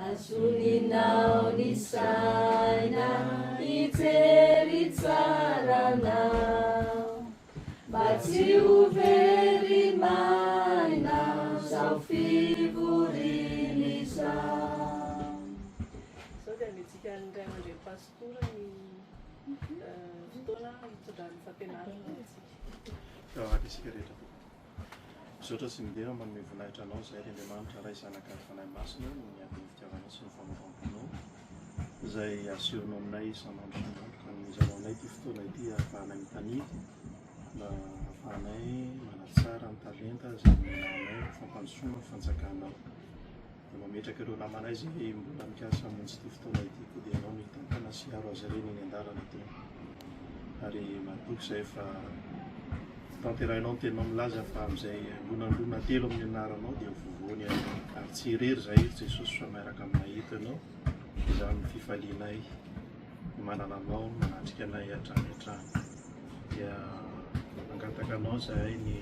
Azoninao ny saina hijery tsara anao Mba tsy ho very maina zao fivoriana izao. Izao dia hametrika ny ray aman-dreny pastora ny fotoana hitondrany fampianarana antsika. Vavaka isika rehetra tompoko. Misaotra sy midera manome voninahitra Anao izahay ry Andriamanitra Ray Zanaka ary Fanahy Masina noho ny haben'ny fitiavanao sy ny famindram-ponao izay asehonao aminay isan'andro isan'andro ka anomezanao anay ity fotoana ity ahafahanay mitanila mba ahafahanay manatsara ny talenta izay nomenao anay ho fampandrosoana ny fanjakanao. Dia mametraka ireo namanay izay mbola mikasa hamonjy ity fotoana ity koa dia Ianao no hitantana sy hiaro azy ireny eny an-dalana Tompo. Ary matoky izahay fa tanterahinao ny teninao milaza fa amin'izay lonalona telo amin'ny anaranao dia ho vovoany ianao. Ary tsy irery izahay ry Jesosy fa miaraka aminay eto Ianao. Izany no fifalianay ny manana Anao manatrika anay hatrany hatrany. Dia mangataka Anao izahay ny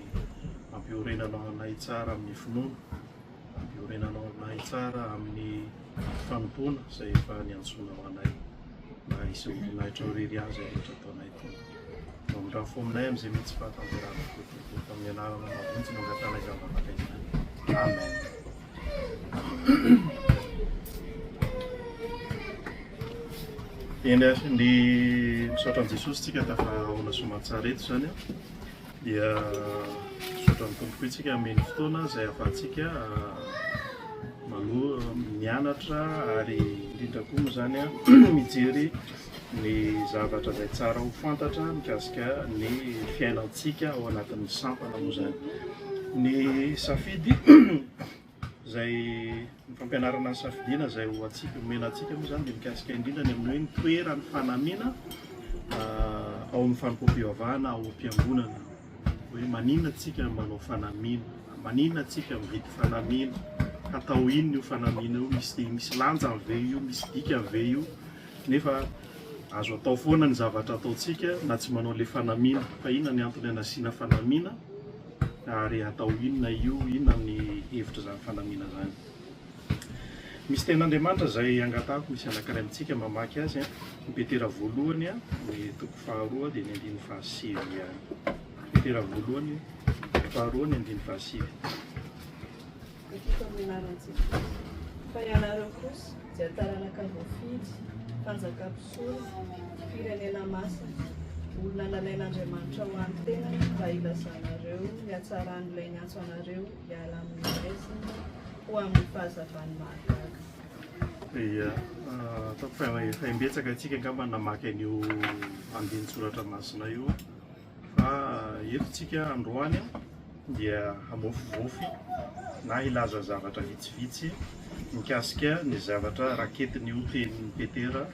hampiorenanao anay tsara amin'ny finoana. Iorenanao anay tsara amin'ny fanompoana izay efa niantsoanao anay, mba hiseho voninahitrao irery ihany izay rehetra ataonay, Tompo. Mamindrafo aminay amin'izay mety tsy fahatanterahana koa, Tompo. Fa amin'ny anaranao mahavonjy no angatahanay izany vavaka izany. Amen. Eny ary, ny misaotra an'i Jesosy tsika tafahaona soamantsara eto izany an. Dia misaotra ny Tompo koa isika hameno fotoana izay ahafahantsika manoa mianatra ary indrindra koa moa izany mijery ny zavatra izay tsara ho fantatra mikasika ny fiainantsika ao anatin'ny sampana moa izany. Ny safidy Izay ny fampianarana ny safidiana izay ho antsika, omena antsika moa izany dia mikasika indrindra ny amin'ny hoe ny toeran'ny fanamiana ao amin'ny fanompoam-pivavahana ao am-piangonana. Hoe maninona tsika manao fanamiana? Maninona tsika mividy fanamiana? Hatao inona io fanamiana io? Misy misy lanjany ve io? Misy dikany ve io? Nefa azo atao foana ny zavatra ataontsika na tsy manao ilay fanamiana. Fa inona ny antony anasiana fanamiana? Ary hatao inona io? Inona ny hevitr'izany fanamiana izany? Misy tenin'Andriamanitra izay angatahako misy anankiray amintsika mamaky azy, ny Petera voalohany, ny toko faharoa dia ny andininy fahasivy ihany. Petera voalohany, toko faharoa, ny andininy fahasivy. Ekeko amin'ny anaran'i Jesosy. Fa ianareo kosa dia taranaka voafidy, mpanjaka mpisorona, firenena masina, olona nalain'Andriamanitra ho an'ny tenany mba hilazanareo ny hatsaran'ilay niantso anareo hiala amin'ny maizina ho amin'ny fahazavany mahagaga. Ia, ataoko fa efa imbetsaka isika angamba namaky an'io andinin-tsoratra masina io. Fa eto tsika androany dia hamofovofy na hilaza zavatra vitsivitsy mikasika ny zavatra raketin'io tenin'i Petera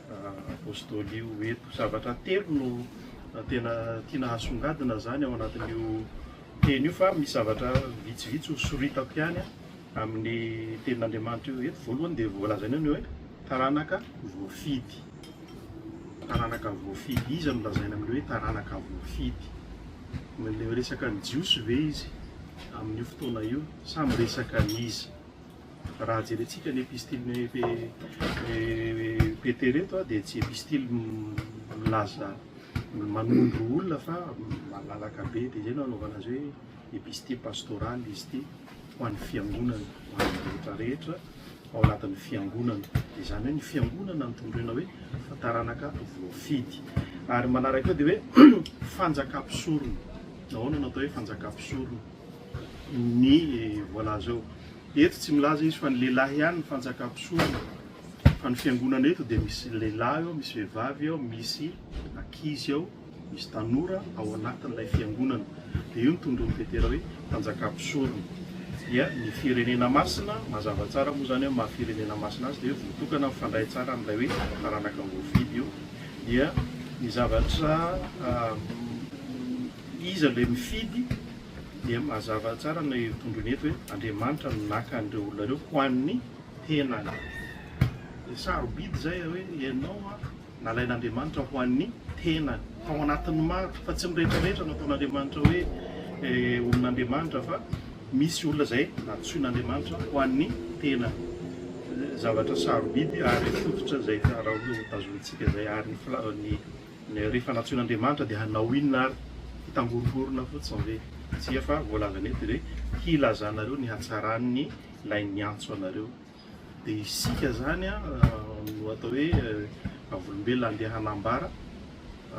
apostoly io eto. Zavatra telo no tena tiana hasongadina izany ao anatin'io teny io fa misy zavatra vitsivitsy ho soritako ihany amin'ny tenin'Andriamanitra io eto. Voalohany dia voalazany eo ny hoe taranaka voafidy. Taranaka voafidy. Iza no lazaina amin'ilay hoe taranaka voafidy? Miresaka ny Jiosy ve izy amin'io fotoana io sa miresaka an'iza? Raha jerentsika ny epistilin'i Petera eto dia tsy epistily milaza manondro olona fa malalaka be dia izay no anaovana azy hoe epistily pastoraly izy ity ho an'ny fiangonana, ho an'ny rehetra rehetra. ao anatin'ny fiangonana. Izany hoe ny fiangonana no tondroina hoe taranaka voafidy. Ary manaraka eo dia hoe fanjakam-pisorona. Nahoana no atao hoe fanjakam-pisorona? Ny voalaza eo. Eto tsy milaza izy fa ny lehilahy ihany ny fanjakam-pisorona. Fa ny fiangonana eto dia misy lehilahy eo, misy vehivavy eo, misy ankizy eo. Misy tanora ao anatin'ilay fiangonana. Dia io no tondroin'i Petera hoe mpanjaka mpisorona. Dia ny firenena masina, mazava tsara moa izany hoe maha firenena masina azy dia hoe voatokana mifandray tsara amin'ilay hoe taranaka voafidy io. Dia ny zavatra iza ilay mifidy dia mazava tsara ny tondroiny eto hoe Andriamanitra no naka an'ireo olona ireo ho an'ny tenany. Dia sarobidy izay hoe ianao Nalain'Andriamanitra ho an'ny tenany, tao anatin'ny maro, fa tsy ny rehetra rehetra no ataon'Andriamanitra hoe olon'Andriamanitra, fa misy olona izay nantsoin'Andriamanitra ho an'ny tenany. zavatra sarobidy ary fototra izay raha ho tazonintsika izay ary ny ny rehefa nantsoin'Andriamanitra dia hanao inona ary? Hitangorongorona fotsiny ve? Tsia fa voalazany eto dia hoe hilazanareo ny hatsaran'ny ilay niantso anareo. Dia isika izany no atao hoe vavolombelona handeha hanambara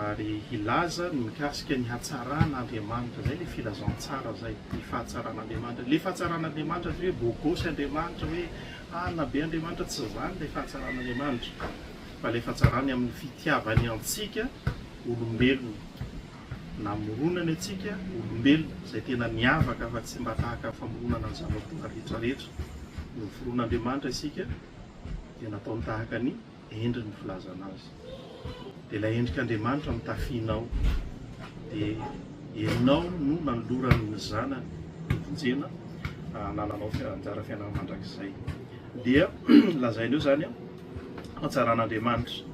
ary hilaza ny mikasika ny hatsaran'Andriamanitra. Izay ilay filazantsara izay, ny fahatsaran'Andriamanitra. Ilay fahatsaran'Andriamanitra tsy hoe bogosy Andriamanitra, hoe anona be Andriamanitra, tsy izany ilay fahatsaran'Andriamanitra, fa ilay fahatsarany amin'ny fitiavany antsika olombelona. Namoronany antsika olombelona, izay tena miavaka fa tsy mba tahaka ny famoronana ny zavaboary rehetra rehetra. Noforon'Andriamanitra isika dia nataony tahaka ny endriny ny filazana azy. Dia ilay endrik'Andriamanitra no tafianao. Dia ianao no nanolorany ny zanany hovonjena hanananao anjara fiainana mandrakizay. Dia lazaina eo izany hatsaran'Andriamanitra.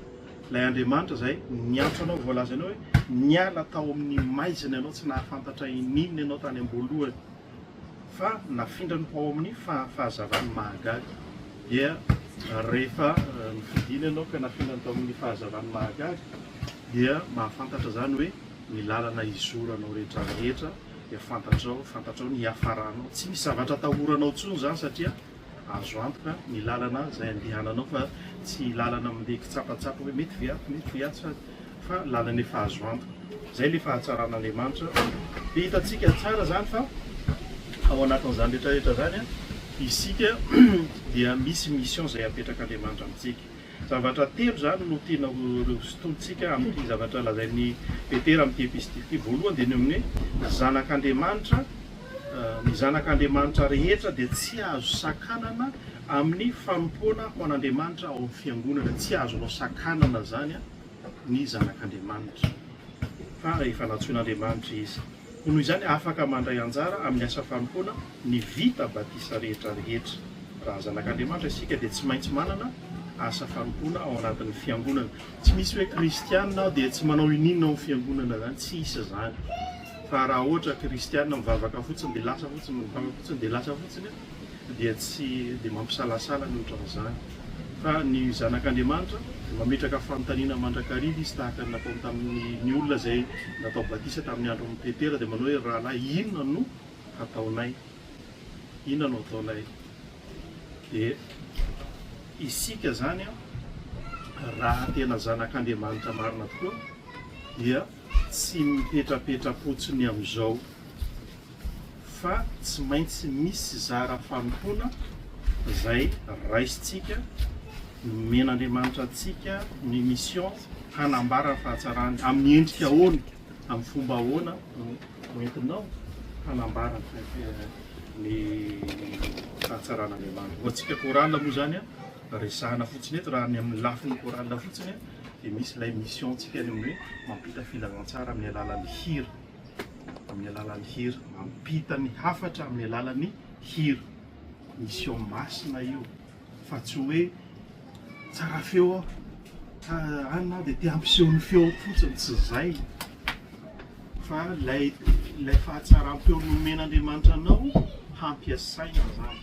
Ilay Andriamanitra izay niantso anao, voalazany hoe niala tao amin'ny maizina ianao, tsy nahafantatra ininona ianao tany am-boalohany, fa nafindrany ho ao amin'ny fahazavany mahagaga. Dia rehefa nofidina ianao ka nafindrany tao amin'ny fahazavany mahagaga, dia mahafantatra izany hoe ny lalana hizoranao rehetra rehetra dia fantatrao, fantatrao ny hiafaranao. Tsy misy zavatra atahoranao intsony izany satria Azo antoka ny lalana izay andehananao fa tsy lalana mandeha kitsapatsapa hoe mety ve ato, mety ve atsy fa lalana efa azo antoka. Izay ilay fahatsaran'Andriamanitra. Dia hitantsika tsara izany fa ao anatin'izany rehetra rehetra izany isika dia misy mission izay apetrak'Andriamanitra amintsika. Zavatra telo izany no tiana ho sintonintsika amin'ity zavatra lazain'i Petera amin'ity epistily ity. Voalohany dia ny amin'ny hoe zanak'Andriamanitra, ny zanak'Andriamanitra rehetra dia tsy azo sakanana amin'ny fanompoana ho an'Andriamanitra ao amin'ny fiangonana. Tsy azonao sakanana izany ny zanak'Andriamanitra fa efa nantsoin'Andriamanitra izy. Koa noho izany afaka mandray anjara amin'ny asa fanompoana ny vita batisa rehetra rehetra. Raha zanak'Andriamanitra isika dia tsy maintsy manana asa fanompoana ao anatin'ny fiangonana. Tsy misy hoe kristiana aho dia tsy manao ininona ao amin'ny fiangonana izany, tsy hisy izany. Fa raha ohatra kristiana mivavaka fotsiny dia lasa fotsiny, mivavaka fotsiny dia lasa fotsiny dia tsy dia mampisalasala ny ohatran'izany. Fa ny zanak'Andriamanitra dia mametraka fanontaniana mandrakariva izy tahaka ny nataony tamin'ny ny olona izay natao batisa tamin'ny andron'i Petera dia manao hoe rahalahy inona no hataonay? Inona no ataonay? Dia isika izany raha tena zanak'Andriamanitra marina tokoa dia tsy mipetrapetra-potsiny amin'izao fa tsy maintsy misy zara fanompoana izay raisintsika, nomen'Andriamanitra antsika ny mission hanambara ny fahatsarany amin'ny endrika ahoana, amin'ny fomba ahoana no hoentinao hanambara ny fahatsaran'Andriamanitra. Ho antsika chorale moa izany, resahana fotsiny eto raha ny amin'ny lafiny chorale fotsiny dia misy ilay mission-tsika ny amin'ny hoe mampita filazantsara amin'ny alalan'ny hira. Amin'ny alalan'ny hira. Mampita ny hafatra amin'ny alalan'ny hira. Mission masina io. Fa tsy hoe tsara feo aho ka any aho dia te hampiseho ny feoko fotsiny. Tsy izay. Fa ilay ilay fahatsaram-peo nomen'Andriamanitra anao hampiasaina izany.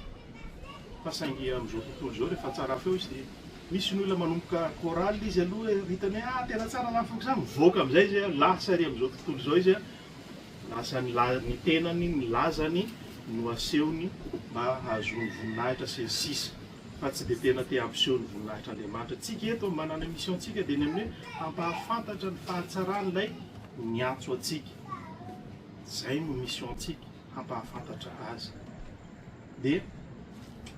Fa saingy amin'izao tontolo izao rehefa tsara feo izy dia Misy ny olona manomboka chorale izy aloha e, hitany hoe ah tena tsara zany feoko zany, mivoaka amin'izay izy lasa ery amin'izao tontolo izao izy lasa ny ny tenany, ny lazany no asehony mba hahazoany voninahitra sy ny sisa fa tsy dia tena te hampiseho ny voninahitr'Andriamanitra. Tsika eto manana mission tsika dia ny amin'ny hoe hampahafantatra ny fahatsaran'ilay niantso antsika. Zay no mission tsika, hampahafantatra azy. Dia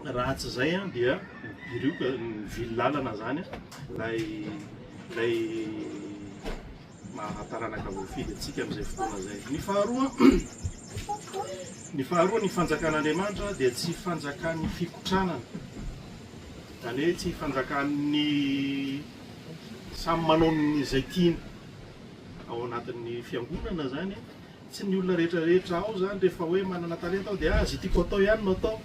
raha tsy izay an dia mibirioka mivily lalana izany ilay ilay maha taranaka voafidy antsika amin'izay fotoana izay. Ny faharoa ny faharoa ny fanjakan'Andriamanitra dia tsy fanjakan'ny fikotranana. Izany hoe tsy fanjakan'ny samy manao ny izay tiany ao anatin'ny fiangonana izany. Tsy ny olona rehetra rehetra ao zany rehefa hoe manana talenta aho dia ah ze tiako atao ihany no atao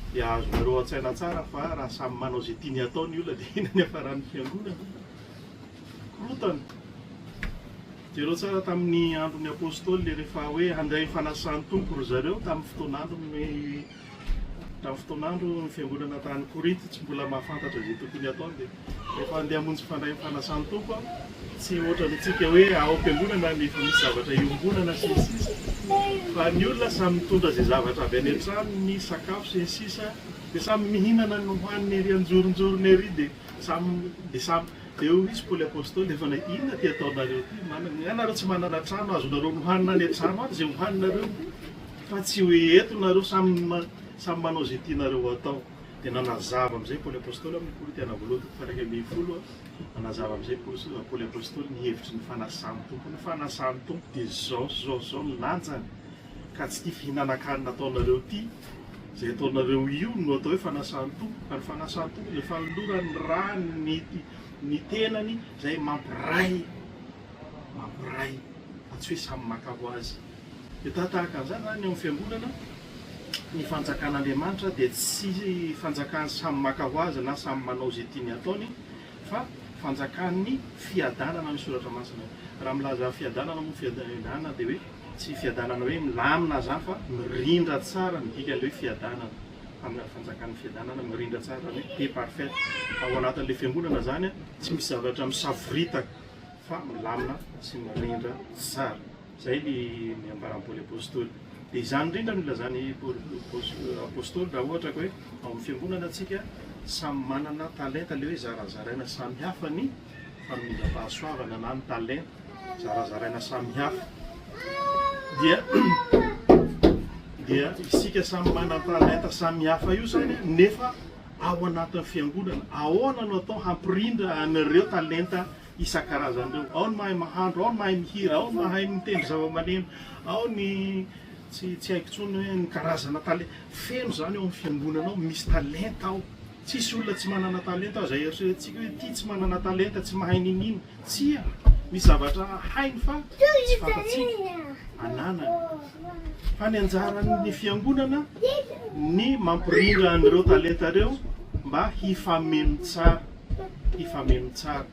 dia azonareo antsaina tsara fa raha samy manao ze tiany atao ny olona dia inona ny hiafaran'ny fiangonana? Korotana. Jereo tsara tamin'ny andron'ny apostoly rehefa hoe handray ny fanasan'ny Tompo ry zareo tamin'ny fotoan'androny. Tamin'ny fotoan'andro ny fiangonana tany Korinto tsy mbola mahafantatra izay tokony hataony dia rehefa handeha hamonjy fandray ny fanasan'ny Tompo aho, tsy ohatran'ny antsika hoe ao am-piangonana ny efa misy zavatra iombonana sy ny sisa fa ny olona samy mitondra izay zavatra avy any an-tranony, sakafo sy ny sisa dia samy mihinana ny hohaniny ery an-joronjorony ery dia samy dia samy dia hoy izy Paoly Apostoly efa na inona ity ataonareo ity manana ianareo tsy manana trano azonareo nohanina any an-trano any izay hohaninareo Fa tsy hoe eto nareo samy samy manao izay tianareo atao. Dia nanazava amin'izay Paoly Apostoly amin'ny Korintiana voalohany toko faha 11, nanazava amin'izay Paoly Apostoly ny hevitry ny fanasan'ny Tompo. Ny fanasan'ny Tompo dia izao sy izao sy izao ny lanjany, ka tsy ity fihinanan-kanina ataonareo ity, izay ataonareo io no atao hoe fanasan'ny Tompo, fa ny fanasan'ny Tompo dia fanolorany ny rany, ny ny tenany izay mampiray, mampiray, fa tsy hoe samy maka ho azy. Dia tahatahaka an'izany izany eo amin'ny fiangonana, ny fanjakan'Andriamanitra dia tsy fanjakan'ny samy maka ho azy na samy manao izay tiany hataony fa fanjakan'ny fiadanana ny soratra masina. Raha milaza fiadanana moa fiadanana dia hoe tsy fiadanana hoe milamina izany fa mirindra tsara ny dikan'ilay hoe fiadanana. Fanjakan'ny fiadanana mirindra tsara izany hoe paix parfaite. Ao anatin'ilay fiangonana izany tsy misy zavatra misavoritaka fa milamina sy mirindra tsara. Izay ny ambaran'i Paoly Apostoly. Dia izany indrindra no ilazan'i Paoly Apostoly raha ohatra ka hoe ao amin'ny fiangonana tsika samy manana talenta, ilay hoe zarazaraina samy hafa ny fanomezam-pahasoavana na ny talenta, zarazaraina samy hafa. Dia dia isika samy manan-talenta samy hafa io izany nefa ao anatin'ny fiangonana. Ahoana no atao hampirindra an'ireo talenta isan-karazany ireo. Ao ny mahay mahandro, ao ny mahay mihira, ao ny mahay mitendry zava-maneno, ao ny tsy tsy haiko intsony hoe ny karazana talenta. Feno izany ao amin'ny fiangonana ao, misy talenta ao. Tsisy olona tsy manana talenta ao, izay eritreretintsika hoe ity tsy manana talenta, tsy mahay n'inon'inona. Tsia, misy zavatra hainy fa tsy fantatsika, ananany. Fa ny anjaran'ny fiangonana ny mampirindra an'ireo talenta ireo mba hifameno tsara. hifameno tsara.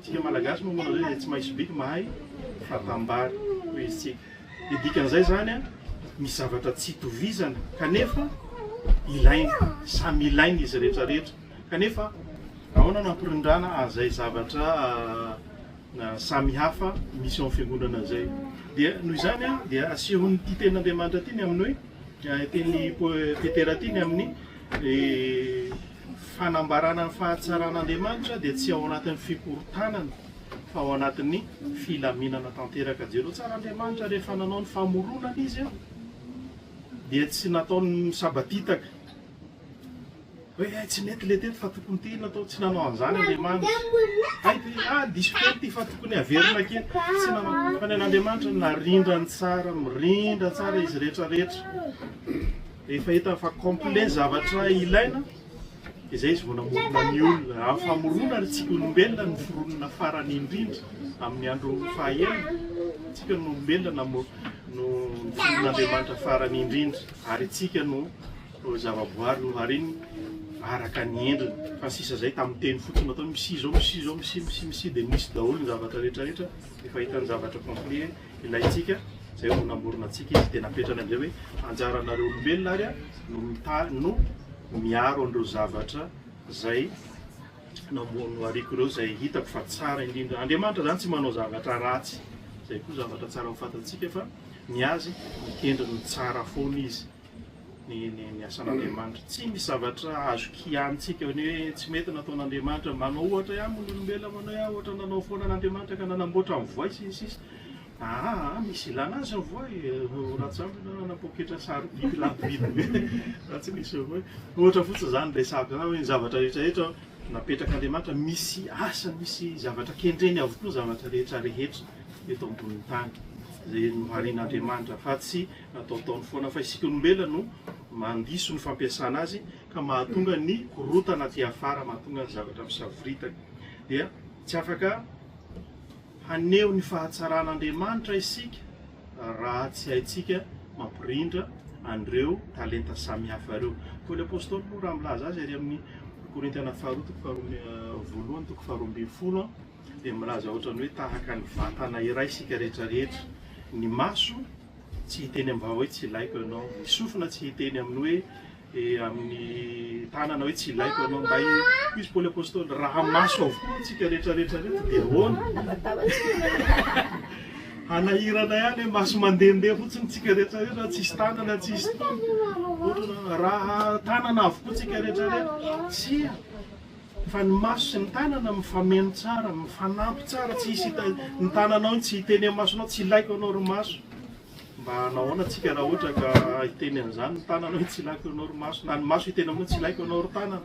Tsika Malagasy moa manao izay tsy mahay sobiky mahay fatam-bary hoy izy tsika. Dia dikan'izay izany an, misy zavatra tsy itovizana kanefa ilaina, samy ilaina izy rehetra rehetra. Kanefa ahoana no hampirindrana an'izay zavatra samy hafa misy ao amin'ny fiangonana izay? Dia noho izany an, dia asehon'ity tenin'Andriamanitra ity ny amin'ny hoe, tenin'i Petera ity ny amin'ny Fanambarana ny fahatsaran'Andriamanitra dia tsy ao anatin'ny fikorontanana fa ao anatin'ny filaminana tanteraka. Jereo tsara Andriamanitra rehefa nanao ny famoronana Izy dia tsy nataony misabatitaka hoe eh, tsy nety le teto fa tokony ty natao, tsy nanao an'izany Andriamanitra. Hay ty, ah diso kely ty fa tokony averina kely. Tsy nanao, fa ny an'Andriamanitra narindrany tsara, mirindra tsara izy rehetra rehetra. Rehefa hita fa complet ny zavatra ilaina dia izay izy vao namorona ny olona. Amin'ny famoronana antsika olombelona no foronina farany indrindra amin'ny andro fahaenina. Tsika no olombelona no noforon'Andriamanitra farany indrindra ary tsika no zavaboary nohariny araka ny endriny. Fa ny sisa izay tamin'ny teny fotsiny natao misia izao, misia izao, misia, misia, misia dia nisy daholo ny zavatra rehetra rehetra efa hita ny zavatra complet. Ilaintsika izay ho namorona antsika izy dia napetrany amin'izay hoe anjaranareo olombelona ary no mita no miaro an'ireo zavatra izay nohariko ireo izay hitako fa tsara indrindra. Andriamanitra izany tsy manao zavatra ratsy, izay koa zavatra tsara ho fantatsika fa ny azy mikendry ny tsara foana izy. ny ny ny asan'Andriamanitra. Tsy misy zavatra azo kianintsika ny hoe tsy mety nataon'Andriamanitra. Manao ohatra ihany moa ny olombelona manao hoe ah ohatra nanao foana an'Andriamanitra ka nanamboatra ny voay sy ny sisa. Aa misy ilana azy ny voay, raha tsy ampy nanana poketra sarobidy lafo vidy be raha tsy nisy voay. Ohatra fotsiny izany resahako izany hoe ny zavatra rehetra rehetra napetrak'Andriamanitra misy asa, misy zavatra kendreny avokoa ny zavatra rehetra rehetra eto ambonin'ny tany izay noharin'Andriamanitra fa tsy Nataotaony foana fa isika olombelona no mandiso ny fampiasana azy ka mahatonga ny korotana aty afara, mahatonga ny zavatra misavoritaka. Dia tsy afaka haneho ny fahatsaran'Andriamanitra isika raha tsy haintsika mampirindra an'ireo talenta samihafa ireo. Paoly Apostoly moa raha milaza azy ary amin'ny Korintiana faharoa toko faharoa voalohany toko faharoa ambin'ny folo dia milaza ohatran'ny hoe tahaka ny vatana iray isika rehetra rehetra. Ny maso tsy hiteny amin'ny vava hoe tsy ilaiko ianao, ny sofina tsy hiteny amin'ny hoe Dia amin'ny tanana hoe tsy ilaiko ianao. Mba hoy izy Paoly Apostoly, raha maso avokoa antsika rehetra rehetra reto dia ahoana? Hanahirana ihany hoe maso mandehandeha fotsiny tsika rehetra rehetra, tsisy tanana, tsisy tongotra. Raha tanana avokoa tsika rehetra rehetra, tsia. Fa ny maso sy ny tanana mifameno tsara, mifanampy tsara, tsy hisy ny tananao tsy hiteny amin'ny masonao, tsy ilaiko ianao ry maso. Mba hanao ahoana tsika raha ohatra ka hiteny an'izany ny tanana hoe tsy ilaiko ianao ry maso, na ny maso hiteny aminao tsy ilaiko ianao ry tanana.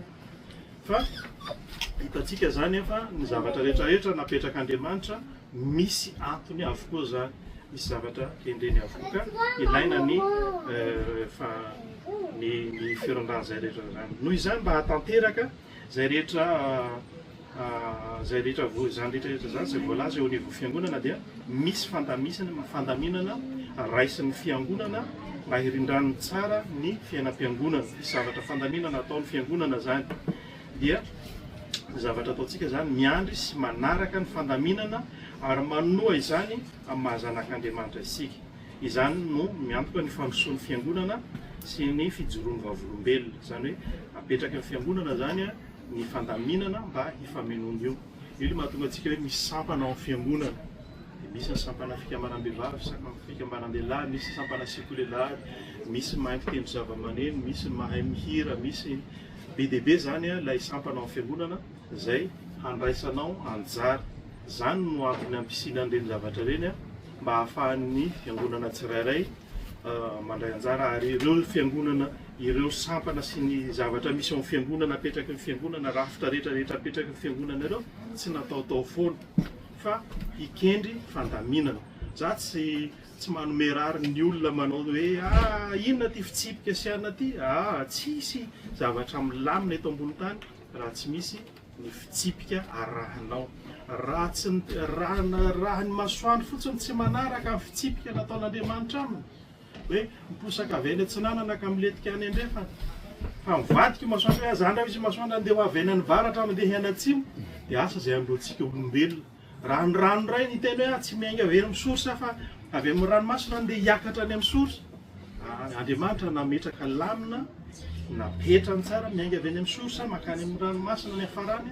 Fa hitantsika izany fa ny zavatra rehetra rehetra napetrak'Andriamanitra misy antony avokoa izany, misy zavatra kendreny avokoa ka ilaina ny fa ny ny firindran'izay rehetra izany. Noho izany mba hahatanteraka izay rehetra izay rehetra vo izany rehetra rehetra izany izay voalaza eo anivon'ny fiangonana dia misy fandamisana fandaminana raisin'ny fiangonana mba hirindrany tsara ny fiainam-piangonana. Misy zavatra fandaminana ataon'ny fiangonana izany dia ny zavatra ataontsika izany miandry sy manaraka ny fandaminana ary manoa izany amin'ny maha zanak'Andriamanitra isika. Izany no miantoka ny fandrosoan'ny fiangonana sy ny fijoroan'ny vavolombelona. Izany hoe apetraky ny fiangonana izany ny fandaminana mba hifamenoana io. Io no mahatonga antsika hoe misy sampana ao amin'ny fiangonana. Dia misy ny sampana fikambanam-behivavy, sampana fikambanan-dehilahy, misy ny sampana sekoly alahady, misy mahay mitendry zavamaneno, misy mahay mihira, misy be dia be izany ilay sampana ao amin'ny fiangonana izay handraisanao anjara. Izany no antony ampisiana an'ireny zavatra ireny mba hahafahan'ny fiangonana tsirairay mandray anjara ary ireo fiangonana ireo sampana sy ny zavatra misy ao amin'ny fiangonana apetraky ny fiangonana, rafitra rehetra rehetra apetraky ny fiangonana ireo tsy nataotao foana fa hikendry fandaminana. Za tsy tsy manome rariny ny olona manao hoe ah inona ty fitsipika sy anona ty, ah tsisy zavatra milamina eto ambony tany raha tsy misy ny fitsipika arahinao. Raha tsy ny raha raha ny masoandro fotsiny tsy manaraka ny fitsipika nataon'Andriamanitra aminy, hoe miposaka avy any atsinanana ka milentika any andrefana, fa mivadika io masoandro hoe za ndray misy masoandro andeha ho avy any avaratra mandeha hianatsimo, dia asa izay androantsika olombelona. Raha ny rano indray niteny hoe tsy miainga avy any amin'ny source fa avy amin'ny ranomasina andeha hiakatra any amin'ny source, Andriamanitra nametraka lamina napetrany tsara miainga avy any amin'ny source mankany amin'ny ranomasina ny hafarany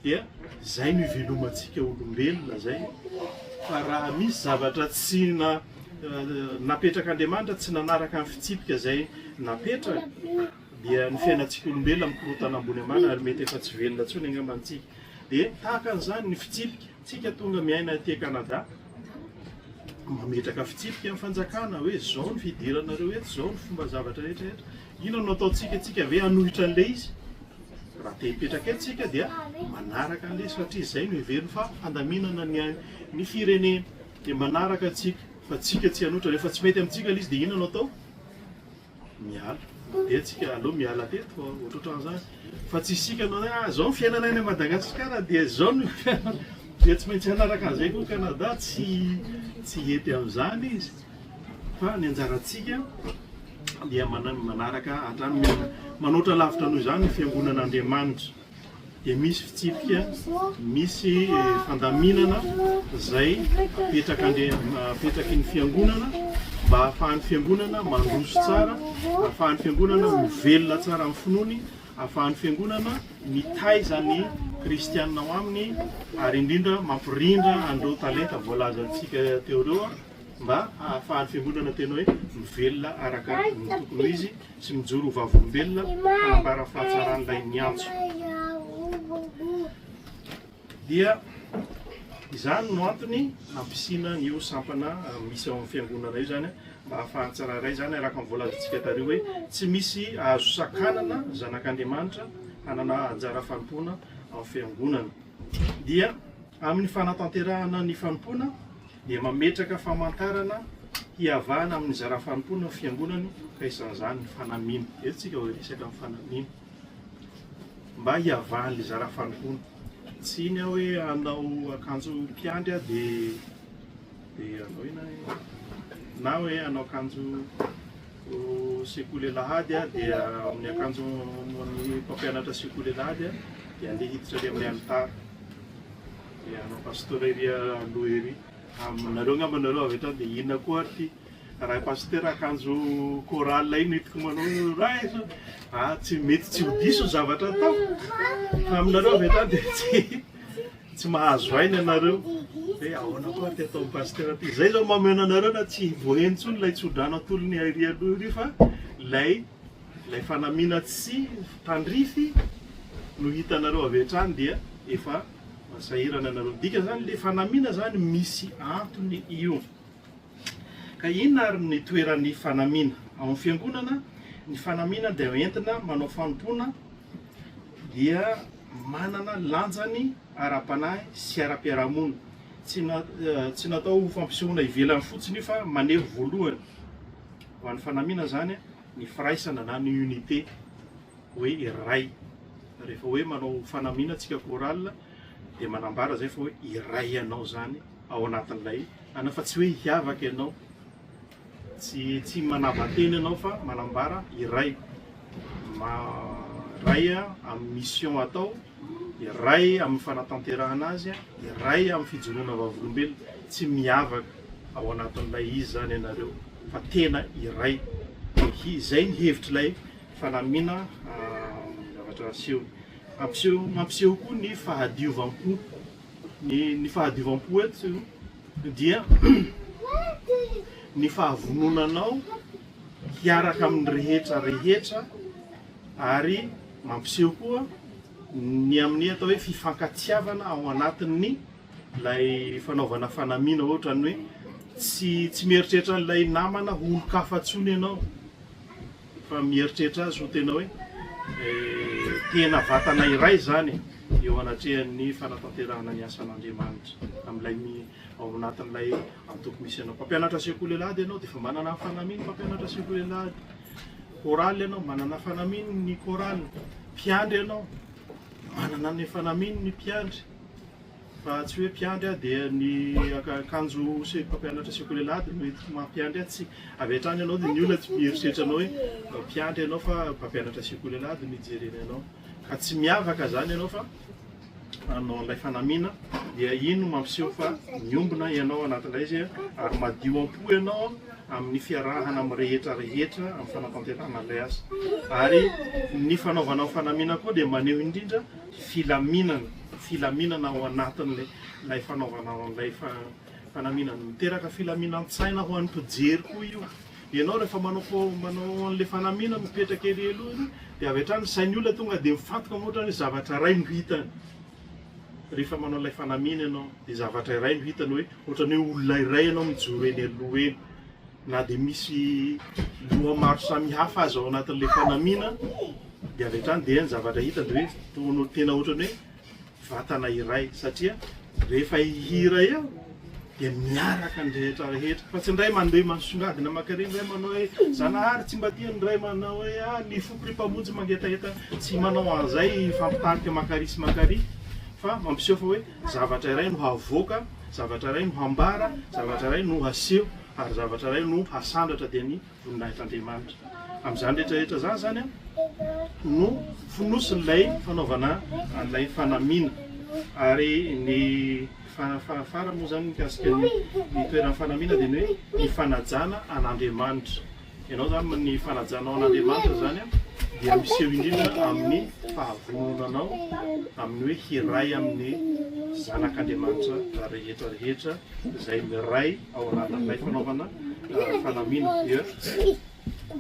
dia izay no ivelomantsika olombelona zay fa raha misy zavatra tsy na napetrak'Andriamanitra tsy nanaraka ny fitsipika izay napetrany dia ny fiainantsika olombelona mikorotana ambony ambany ary mety efa tsy velona intsony angamba antsika dia tahaka an'izany ny fitsipika tsika tonga miaina aty Canada mametraka fitsipika ny fanjakana hoe zao ny fidiranareo eto, zao ny fomba zavatra rehetra rehetra. Inona no ataontsika? Tsika ve hanohitra an'ilay izy? Raha te hipetraka eto tsika dia manaraka an'ilay izy satria izay no heveriny fa fandaminana ny ny firenena. Dia manaraka tsika fa tsika tsy hanohitra. Rehefa tsy mety amintsika ilay izy dia inona no atao? Miala. Dia tsika aleo miala teto ohatrohatran'izany. Fa tsy isika no hoe ah zao ny fiainana any Madagasikara dia zao ny fiainana dia tsy maintsy hanaraka an'izay koa Canada tsy tsy hety amin'izany izy. Fa ny anjarantsika dia manaraka hatrany manoatra lavitra noho izany ny fiangonan'Andriamanitra. dia misy fitsipika, misy fandaminana izay apetraky ny fiangonana mba hahafahan'ny fiangonana mandroso tsara, hahafahan'ny fiangonana mivelona tsara amin'ny finoany, hahafahan'ny fiangonana mitaiza ny kristianina ao aminy ary indrindra mampirindra an'ireo talenta voalazantsika teo ireo mba hahafahan'ny fiangonana tena hoe mivelona araka ny tokony ho izy. sy mijoro ho vavolombelona hanambara ny fahatsaran'ilay niantso. Dia izany no antony nampisiana an'io sampana misy ao amin'ny fiangonana io izany mba hahafahan'ny tsirairay izany araka ny voalazantsika tary hoe tsy misy azo sakanana zanak'Andriamanitra hanana anjara fanompoana ao fiangonana. Dia amin'ny fanatanterahana ny fanompoana dia mametraka famantarana hiavahana amin'ny zara fanompoana ny fiangonany ka isan'izany ny fanamiana. Eto tsika vao hiresaka ny fanamiana. Mba hiavahan'ilay zara fanompoana. Tsy iny aho hoe hanao akanjo mpiandry aho dia dia hanao inona e? Na hoe hanao akanjo sekoly alahady aho dia amin'ny akanjo ny mpampianatra sekoly alahady aho dia andeha hiditra ery amin'ny alitara. Dia hanao pasteur ery aloha ery. Aminareo angamba nareo avy hatrany dia inona koa ary ity? Raha pasitera akanjo chorale iny no hitako manao ray so ah tsy mety tsy ho diso ny zavatra atao fa aminareo avy hatrany dia tsy tsy mahazo aina ianareo hoe ahoana koa ty ataon'ny pasitera ty. Izay izao mameno anareo na tsy voaheno intsony ilay tsodrano atolony ery aloha ery fa ilay ilay fanamiana tsy tandrify no hitanareo avy hatrany dia efa sahirana ianareo. Dikan'izany ilay fanamiana izany misy antony io. Ka inona ary ny toeran'ny fanamiana? Ao amin'ny fiangonana, ny fanamiana dia entina manao fanompoana dia manana lanjany ara-panahy sy ara-piarahamonina. Tsy tsy natao ho fampisehoana ivelany fotsiny io fa maneho voalohany ho an'ny fanamiana izany ny firaisana na ny unité hoe iray. Rehefa hoe manao fanamiana tsika chorale dia manambara izay fa hoe iray ianao izany ao anatin'ilay ana fa tsy hoe hiavaka ianao, tsy tsy manava-tena ianao fa manambara iray, iray amin'ny mission atao, iray amin'ny fanatanterahana azy, iray amin'ny fijoroana vavolombelona, tsy miavaka ao anatin'ilay izy izany ianareo fa tena iray, izay ny hevitr'ilay fanamiana zavatra asehony. Mampiseho mampiseho koa ny fahadiovam-po. Ny ny fahadiovam-po eto dia ny fahavononanao hiaraka amin'ny rehetra rehetra ary mampiseho koa ny amin'ny atao hoe fifankatiavana ao anatin'ny ilay fanaovana fanamiana ohatran'ny hoe tsy tsy mieritreritra an'ilay namana ho olon-kafa intsony ianao. Fa mieritreritra azy ho tena hoe tena vatana iray izany eo anatrehan'ny fanatanterahana ny asan'Andriamanitra amin'ilay ao anatin'ilay antoko misy anao. Mpampianatra sekoly alahady ianao dia efa manana ny fanamiany mpampianatra sekoly alahady. Chorale ianao, manana fanamiany ny chorale. Mpiandry ianao, manana ny fanamiany ny mpiandry. Fa tsy hoe mpiandry aho dia ny akanjo mpampianatra sekoly alahady no entiko maha mpiandry ahy, tsy avy hatrany ianao dia ny olona tsy mieritreritra anao hoe mpiandry ianao fa mpampianatra sekoly alahady no ijereny anao. Ka tsy miavaka izany ianao fa hanao an'ilay fanamiana dia iny no mampiseho fa miombona ianao anatin'ilay izy ary madio am-po ianao amin'ny fiarahana amin'ny rehetra rehetra amin'ny fanatanterahana an'ilay asa. Ary ny fanaovanao fanamiana koa dia maneho indrindra filaminana, filaminana ao anatin'ilay ilay fanaovana an'ilay fanamiana. Miteraka filaminan-tsaina ho an'ny mpijery koa io. Ianao rehefa manao manao an'ilay fanamiana mipetraka ery aloha ery dia avy hatrany ny sain'ny olona tonga dia mifantoka amin'ny ohatran'ny hoe zavatra iray no hitany. Rehefa manao ilay fanamiana ianao dia zavatra iray no hitany hoe ohatran'ny hoe olona iray ianao mijoro eny aloha eny. Na dia misy loha maro samihafa aza ao anatin'ilay fanamiana dia avy hatrany dia ny zavatra hita dia hoe tena ohatran'ny hoe vatana iray satria rehefa hihira eo dia miaraka ny rehetra rehetra fa tsy indray mandeha misongadina makary indray manao hoe Zanahary tsy mba tia indray manao hoe ah ny foko ry mpamonjy mangetaheta tsy manao an'izay fampitarika makary sy makary fa mampiseho fa hoe zavatra iray no havoaka zavatra iray no hambara zavatra iray no haseho ary zavatra iray no hasandratra dia ny voninahitr'Andriamanitra. Amin'izany rehetra rehetra izany izany no fonosin'ilay fanaovana an'ilay fanamiana. Ary ny farany moa izany mikasika ny ny toeran'ny fanamiana dia ny hoe ny fanajana an'Andriamanitra. Ianao izany ny fanajanao an'Andriamanitra izany dia miseho indrindra amin'ny fahavononanao amin'ny hoe hiray amin'ny zanak'Andriamanitra rehetra rehetra izay miray ao anatin'ilay fanaovana fanamiana dia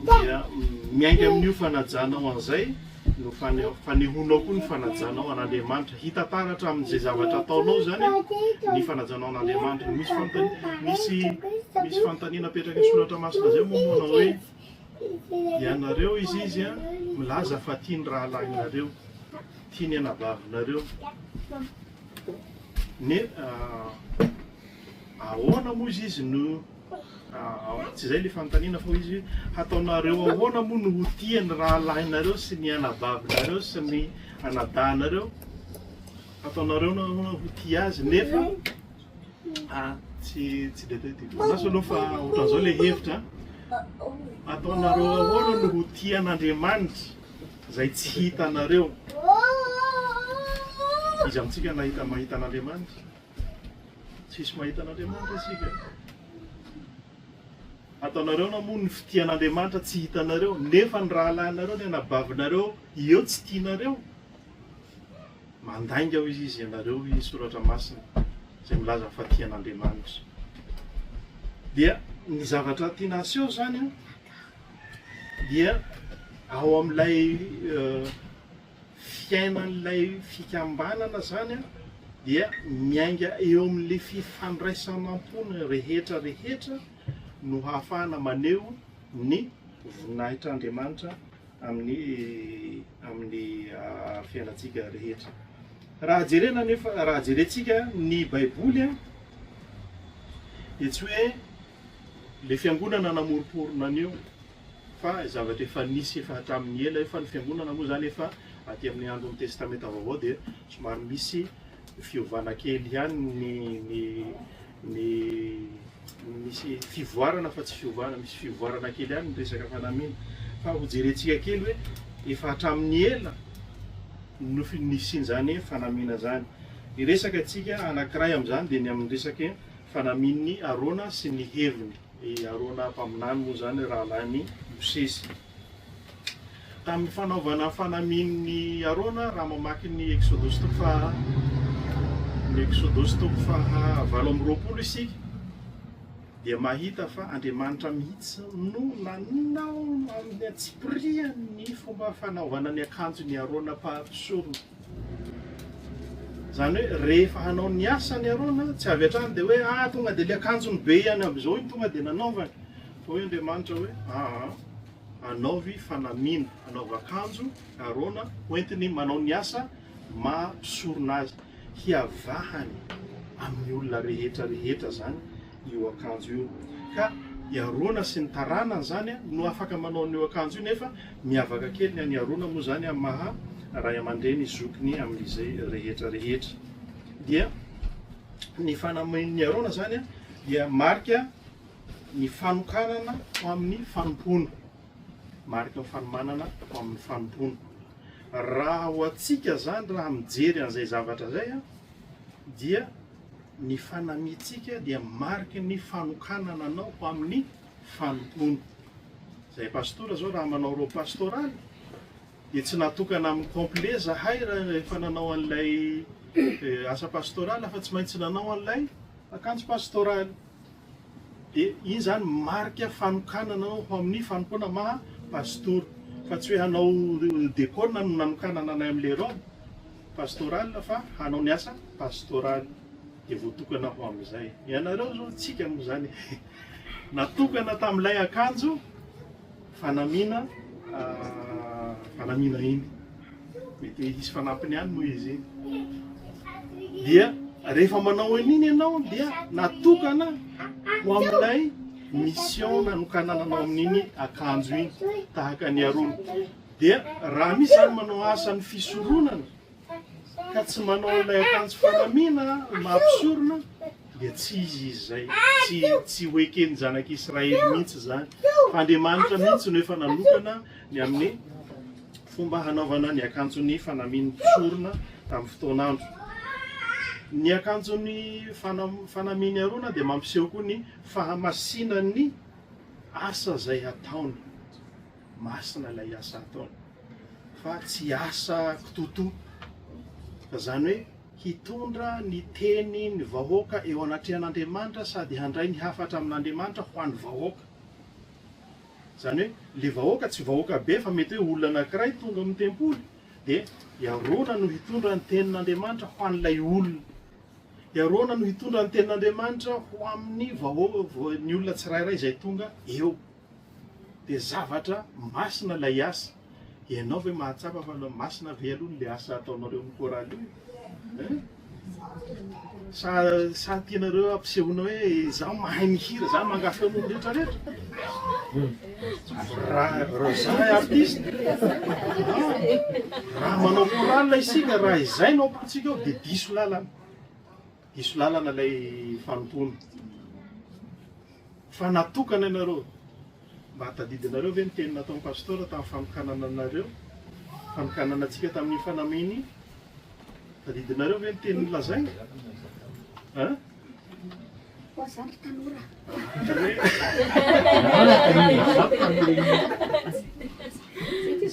dia miainga amin'io fanajanao an'izay no fanehoanao koa ny fanajanao an'Andriamanitra. Hita taratra amin'izay zavatra ataonao izany ny fanajanao an'Andriamanitra. Misy fanontaniana misy misy fanontaniana apetraky ny soratra masina izay moa manao hoe ianareo izy izy milaza fa tia ny rahalahinareo, tia ny anabavinareo. Ne Ahoana moa izy izy no tsy izay ilay fanontaniana fa hoy izy hoe hataonareo ahoana moa no ho tia ny rahalahinareo sy ny anabavinareo sy ny anadahinareo? Hataonareo ahoana ho tia azy nefa ah, tsy tsy dia tadidiko andraso aloha fa ohatran'izao ilay hevitra ataonareo ahoana no ho tia an'Andriamanitra izay tsy hitanareo? Iza amintsika nahita mahita an'Andriamanitra? Tsisy mahita an'Andriamanitra isika. Ataonareo na moa ny fitian'Andriamanitra tsy hitanareo, nefa ny rahalahinareo, ny anabavinareo eo tsy tianareo? Mandainga hoy izy ianareo hoy ny soratra masina izay milaza fa tia an'Andriamanitra. Dia ny zavatra tiana aseho izany an, dia ao amin'ilay fiainan'ilay fikambanana izany an, dia miainga eo amin'ilay fifandraisana-po ny rehetra rehetra no hahafahana maneho ny voninahitr'Andriamanitra amin'ny amin'ny fiainantsika rehetra. Raha jerena anefa, raha jerentsika ny Baiboly an, dia tsy hoe le fiangonana namoromporona an'io fa zavatra efa nisy efa hatramin'ny ela io fa ny fiangonana moa zany efa aty amin'ny andron'ny Testamenta Vaovao dia somary misy fiovana kely ihany ny ny ny misy fivoarana fa tsy fiovana, misy fivoarana kely ihany ny resaka fanamiana. Fa ho jerentsika kely hoe efa hatramin'ny ela no nisian'izany fanamiana izany. Hiresaka isika anankiray amin'izany dia ny amin'ny resaka fanamian'i Arona sy ny heviny. I Arona mpaminany moa izany rahalahin'i Mosesy. Tamin'ny fanaovana fanamian'i Arona, raha mamaky ny Eksodosy toko faha ny Eksodosy toko faha 28 isika, dia mahita fa Andriamanitra mihitsy no nanao amin'ny antsipiriany ny fomba fanaovana ny akanjon'i Arona mpisorona. Izany hoe rehefa hanao ny asany Arona, tsy avy hatrany dia hoe ah tonga dia ilay akanjony be ihany amin'izao iny tonga dia nanaovany. Fa hoy Andriamanitra hoe aa. Anaovy fanamiana, anaovy akanjo Arona hoentiny manao ny asa maha mpisorona azy, hiavahany amin'ny olona rehetra rehetra izany io akanjo io. Ka i Arona sy ny taranany izany no afaka manao an'io akanjo io nefa miavaka kely ny an'i Arona moa izany amin'ny maha ray aman-dreny zokiny amin'izay rehetra rehetra. Dia ny fanamian'i Arona izany dia marika Ny fanokanana ho amin'ny fanompoana. Mariky ny fanomanana ho amin'ny fanompoana. Raha ho antsika izany, raha mijery an'izay zavatra izay, dia ny fanamiantsika dia mariky ny fanokanana anao ho amin'ny fanompoana. Izay pastora izao raha manao robe pastorale dia tsy natokana amin'ny complet zahay rehefa nanao an'ilay asa pastorale fa tsy maintsy nanao an'ilay akanjo pastoraly. Dia iny izany marika fanokanana anao ho amin'ny fanompoana maha pastora. Fa tsy hoe hanao dekona no nanokanana anay amin'ilay robe pastorale fa hanao ny asa pastoraly. Dia voatokana ho amin'izay. Ianareo izao, tsika moa izany natokana tamin'ilay akanjo fanamiana fanamiana iny. Mety hisy fanampiny ihany moa izy iny. Dia rehefa manao an'iny ianao dia natokana ho amin'ilay mission nanokanana anao amin'iny akanjo iny tahaka ny Arona. Dia raha misy izany manao asan'ny fisoronana ka tsy manao an'ilay akanjo fanamiana maha mpisorona dia tsy izy izay, tsy tsy ho eken'ny zanak'Israely mihitsy izany. Fa Andriamanitra mihitsy no efa nanokana ny amin'ny fomba hanaovana ny akanjon'ny fanamian'ny mpisorona tamin'ny fotoan'andro. Ny akanjon'ny fanamian'i Arona dia mampiseho koa ny fahamasinan'ny asa izay ataony. Masina ilay asa ataony fa tsy asa kitotoa. Fa izany hoe hitondra ny teny ny vahoaka eo anatrehan'Andriamanitra sady handray ny hafatra amin'Andriamanitra ho an'ny vahoaka. Izany hoe le vahoaka tsy vahoaka be fa mety hoe olona anankiray tonga amin'ny tempoly dia i Arona no hitondra ny tenin'Andriamanitra ho an'ilay olona. I Arona no hitondra ny tenin'Andriamanitra ho amin'ny vahoaka, ny olona tsirairay izay tonga eo. Dia zavatra masina ilay asa. Ianao ve mahatsapa fa masina ve aloha ilay asa ataonareo amin'ny chorale io e? Hein? Sa sa tianareo ampisehoana hoe izaho mahay mihira, izaho manga feo noho ny rehetra rehetra? Raha raha izahay artiste, ah, raha manao chorale isika, raha izay no ampontsika ao dia diso lalana. Diso lalana ilay fanompoana. Fa natokana ianareo. Mba tadidinareo ve ny teny nataon'i Pastora tamin'ny fanokanana anareo? Fanokanana antsika tamin'ny fanamiany? Tadidinareo ve ny teny nolazainy? Hein? Koa zany ry tanora.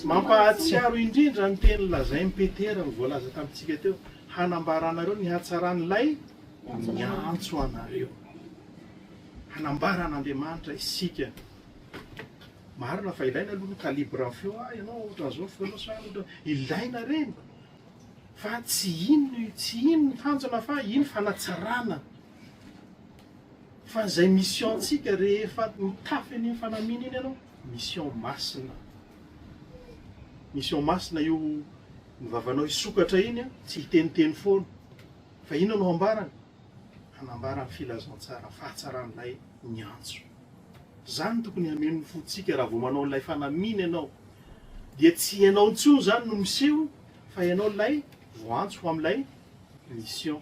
Mampahatsiaro indrindra ny teny lazain'i Petera ny voalaza tamintsika teo, hanambaranareo ny hatsaran'ilay niantso anareo. Hanambara an'Andriamanitra isika. Marina fa ilaina aloha ny calibre ny feo, ah ianao ohatran'izao ny feonao sa ohatra, ilaina ireny fa tsy iny tsy iny ny tanjona fa iny fanatsarana. Fa izay mission-tsika rehefa mitafy an'iny fanamiana iny ianao, mission masina. Mission masina io ny vavanao hisokatra iny an, tsy hiteniteny foana. Fa inona no hambarany? Hanambara ny filazantsara, fahatsaran'ilay niantso. Izany no tokony hameno ny fontsika raha vao manao an'ilay fanamiana ianao. Dia tsy ianao intsony izany no miseho fa ianao ilay voaantso ho amin'ilay mission.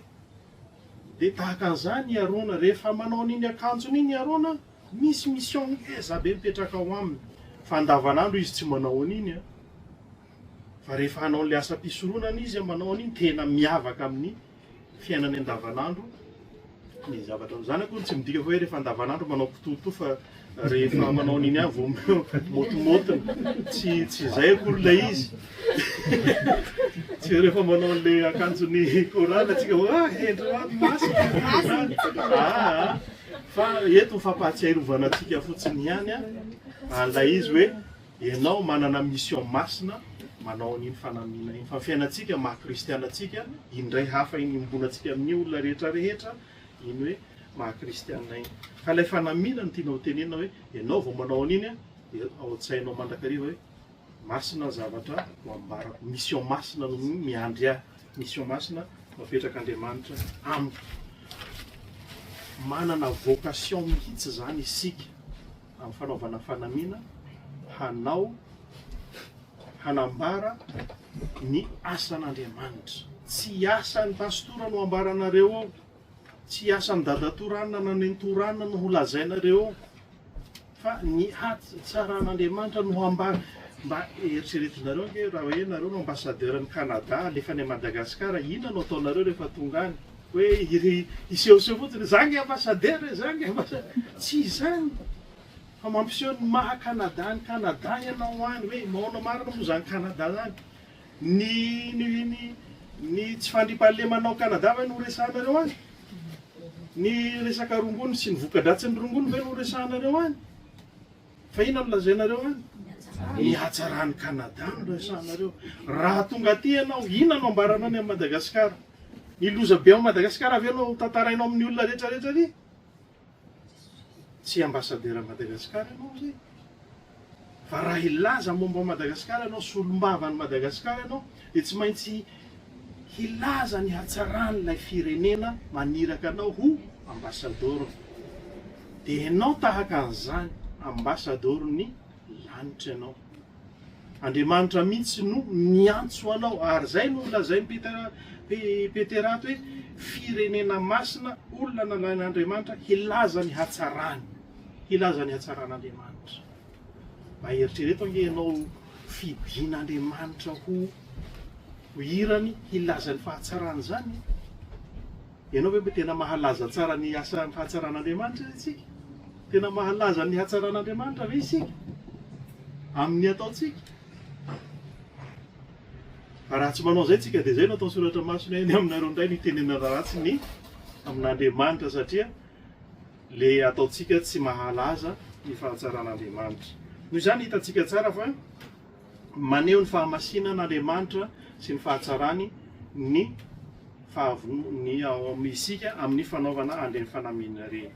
Dia tahaka an'izany i Arona, rehefa manao an'iny akanjony iny i Arona, misy mission ngeza be mipetraka ao aminy, fa andavanandro izy tsy manao an'iny an! Fa rehefa hanao an'ilay asam-pisoronana izy manao an'iny, tena miavaka amin'ny fiainany andavanandro ny zavatra. Izany akory tsy midika fa hoe rehefa andavanandro manao kitoatoa fa rehefa manao an'iny ihany vao môtimôtina. Tsy tsy izay akory ilay izy. Tsy hoe rehefa manao an'ilay akanjon'ny chorale tsika hoe ah hendry masina. Ah, fa eto ny fampahatsiarovana antsika fotsiny ihany an'ilay izy hoe ianao manana mission masina manao an'iny fanamiana iny. Fa ny fiainantsika maha kristiana antsika indray hafa iny iombonantsika amin'ny olona rehetra rehetra iny hoe maha kristiana iny. Fa ilay fanamiana no tiana ho tenenina hoe ianao vao manao an'iny dia ao an-tsainao mandrakariva hoe masina ny zavatra ho ambarako, mission masina no miandry ahy, mission masina no apetrak'Andriamanitra amiko. Manana vocation mihitsy izany isika amin'ny fanaovana fanamiana hanao, hanambara ny asan'Andriamanitra. Tsy asan'ny pastora no ambaranareo ao. Tsy asan'i dadatoa ranona na nenitoa ranona no ho lazainareo eo fa ny hatsaran'Andriamanitra no hambara. Mba eritreretinareo ange raha hoe nareo no ambassadeur ny Canada alefa any Madagascar, inona no ataonareo rehefa tonga any? Hoe hisehoseho fotsiny, za nge ambassadeur e, za nge ambassadeur. Tsy izany fa mampiseho ny maha Canada an'i Canada ianao any, hoe maona marina moa izany Canada izany. Ny ny ny ny tsy fandriampahalemana ao Canada ve no resahanareo any? Ny resaka rongony sy ny voka-dratsin'ny rongony ve no resahanareo any? Fa inona no lazainareo any? Ny hatsaran'i Canada no resahanareo. Raha tonga aty ianao, inona no ambaranao ny amin'i Madagasikara? Ny loza be ao Madagasikara ve no tantarainao amin'ny olona rehetra rehetra aty? Tsy ambassadeur Madagascar ianao zay. Fa raha hilaza momba Madagascar ianao, solombavan'i Madagascar ianao, dia tsy maintsy hilaza ny hatsaran'ilay firenena maniraka anao ho ambassador. Dia ianao tahaka an'izany, ambassador-n'ny lanitra ianao. Andriamanitra mihitsy no niantso anao, ary izay no lazain'i Petera, Petera ato hoe firenena masina, olona nalain'Andriamanitra hilaza ny hatsarany, hilaza ny hatsaran'Andriamanitra. Mba eritrereto ange ianao fidin'Andriamanitra ho ho irany hilaza ny fahatsarany izany e. Ianao ve mba tena mahalaza tsara ny asan'ny fahatsaran'Andriamanitra isika? Tena mahalaza ny hatsaran'Andriamanitra ve isika amin'ny ataontsika? Fa raha tsy manao izay tsika dia izay no ataon'ny soratra masina hoe ny aminareo indray no itenenana ratsy ny amin'Andriamanitra satria le ataontsika tsy mahalaza ny fahatsaran'Andriamanitra. Noho izany hitantsika tsara fa maneho ny fahamasinan'Andriamanitra sy ny fahatsarany ny fahavonony ao amin'isika amin'ny fanaovana an'ireny fanamiana ireny.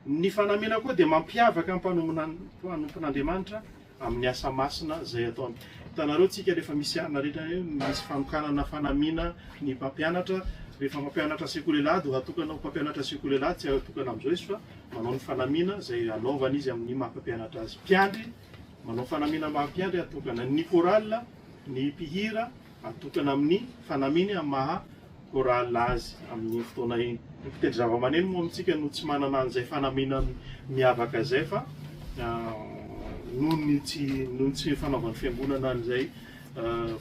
Ny fanamiana koa dia mampiavaka ny mpanompon'Andriamanitra amin'ny asa masina izay ataony. Hitanareo tsika rehefa misy anona rehetra hoe misy fanokanana fanamiana ny mpampianatra, rehefa mampianatra sekoly alahady ho atokana ho mpampianatra sekoly alahady, tsy atokana amin'izao izy fa manao ny fanamiana izay anaovany izy amin'ny maha mpampianatra azy. Mpiandry manao fanamiana maha mpiandry atokana. Ny chorale, ny mpihira Atokana amin'ny fanamiany amin'ny maha chorale azy amin'iny fotoana iny. Ny mpitendry zavamaneno moa amintsika no tsy manana an'izay fanamiana miavaka izay fa noho ny tsy noho ny tsy fanaovan'ny fiangonana an'izay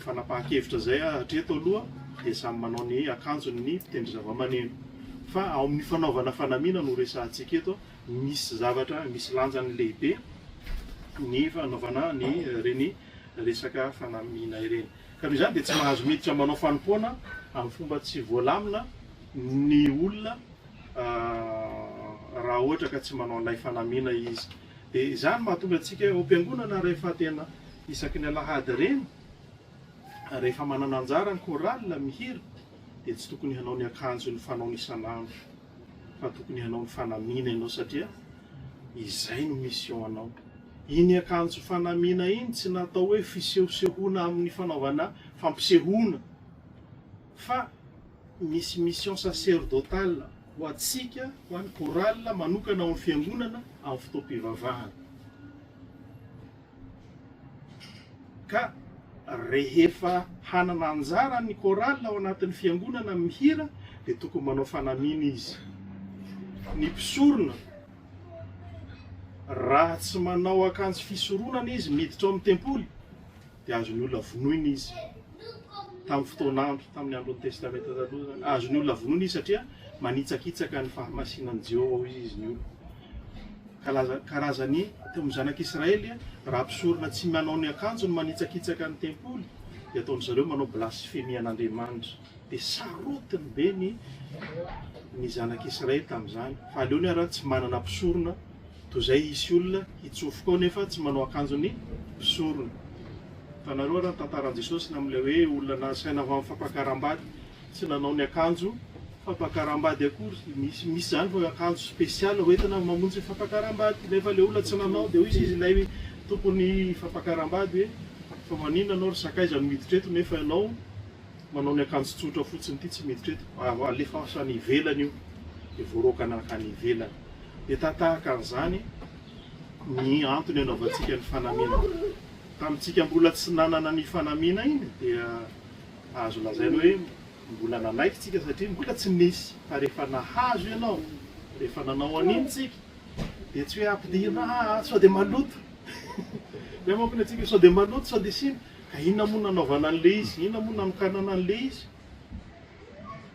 fanapahan-kevitra izay hatreto aloha dia samy manao ny akanjony ny mpitendry zavamaneno. Fa ao amin'ny fanaovana fanamiana no resahantsika eto, misy zavatra, misy lanjany lehibe ny fanaovana ny ireny resaka fanamiana ireny. Ka noho izany dia tsy mahazo miditra manao fanompoana amin'ny fomba tsy voalamina ny olona raha ohatra ka tsy manao an'ilay fanamiana izy. Dia izany mahatonga antsika ao am-piangonana rehefa tena isaky ny alahady ireny, rehefa manana anjara ny chorale mihira dia tsy tokony hanao ny akanjony fanaony isan'andro fa tokony hanao ny fanamiana ianao satria izay no mission anao. Iny akanjo fanamiana iny tsy natao hoe fisehosehoana amin'ny fanaovana fampisehoana fa misy mission sacerdotale ho antsika, ho an'ny chorale manokana ao amin'ny fiangonana amin'ny fotoam-pivavahana. Ka rehefa hanana anjara ny chorale ao anatin'ny fiangonana mihira dia tokony manao fanamiana izy. Ny mpisorona raha tsy manao akanjo fisoronana izy miditra ao amin'ny tempoly dia azon'ny olona vonoina izy. Tamin'ny fotoan'andro, tamin'ny andron'ny Testamenta Taloha izany, azon'ny olona vonoina izy satria manitsakitsaka ny fahamasinan'i Jehovah hoy izy ny olona. Kalaza, karazany teo amin'ny zanak'Israely, raha mpisorona tsy manao ny akanjony manitsakitsaka ny tempoly, dia ataon-dry zareo manao blasfemia an'Andriamanitra. Dia sarotiny be ny ny zanak'Israely tamin'izany. Fa aleony ara tsy manana mpisorona toy izay hisy olona hitsofoka ao nefa tsy manao akanjon'ny mpisorona. Hitanareo ara ny tantaran'i Jesosy ny amin'ilay hoe olona nasaina ho amin'ny fampakaram-bady. Tsy nanao ny akanjo fampakaram-bady akory, misy misy izany fa akanjo spécial hoentina mamonjy fampakaram-bady, nefa ilay olona tsy nanao, dia hoy izy ilay tompon'ny fampakaram-bady hoe fa maninona ianao ry sakaiza no miditra eto nefa ianao manao ny akanjo tsotra fotsiny ity tsy miditra eto, alefaso any ivelany io, dia voaroaka nankany ivelany. Dia tatahaka an'izany ny antony anaovantsika ny fanamiana. Tamintsika mbola tsy nanana ny fanamiana iny dia Azo lazaina hoe mbola nanaiky tsika satria mbola tsy nisy fa rehefa nahazo ianao, rehefa nanao an'iny tsika dia tsy hoe ampidirina aa sao dia maloto, zay manko ny antsika sao dia maloto sao dia simba, ka inona moa nanaovana an'le izy, inona moa nanokanana an'le izy?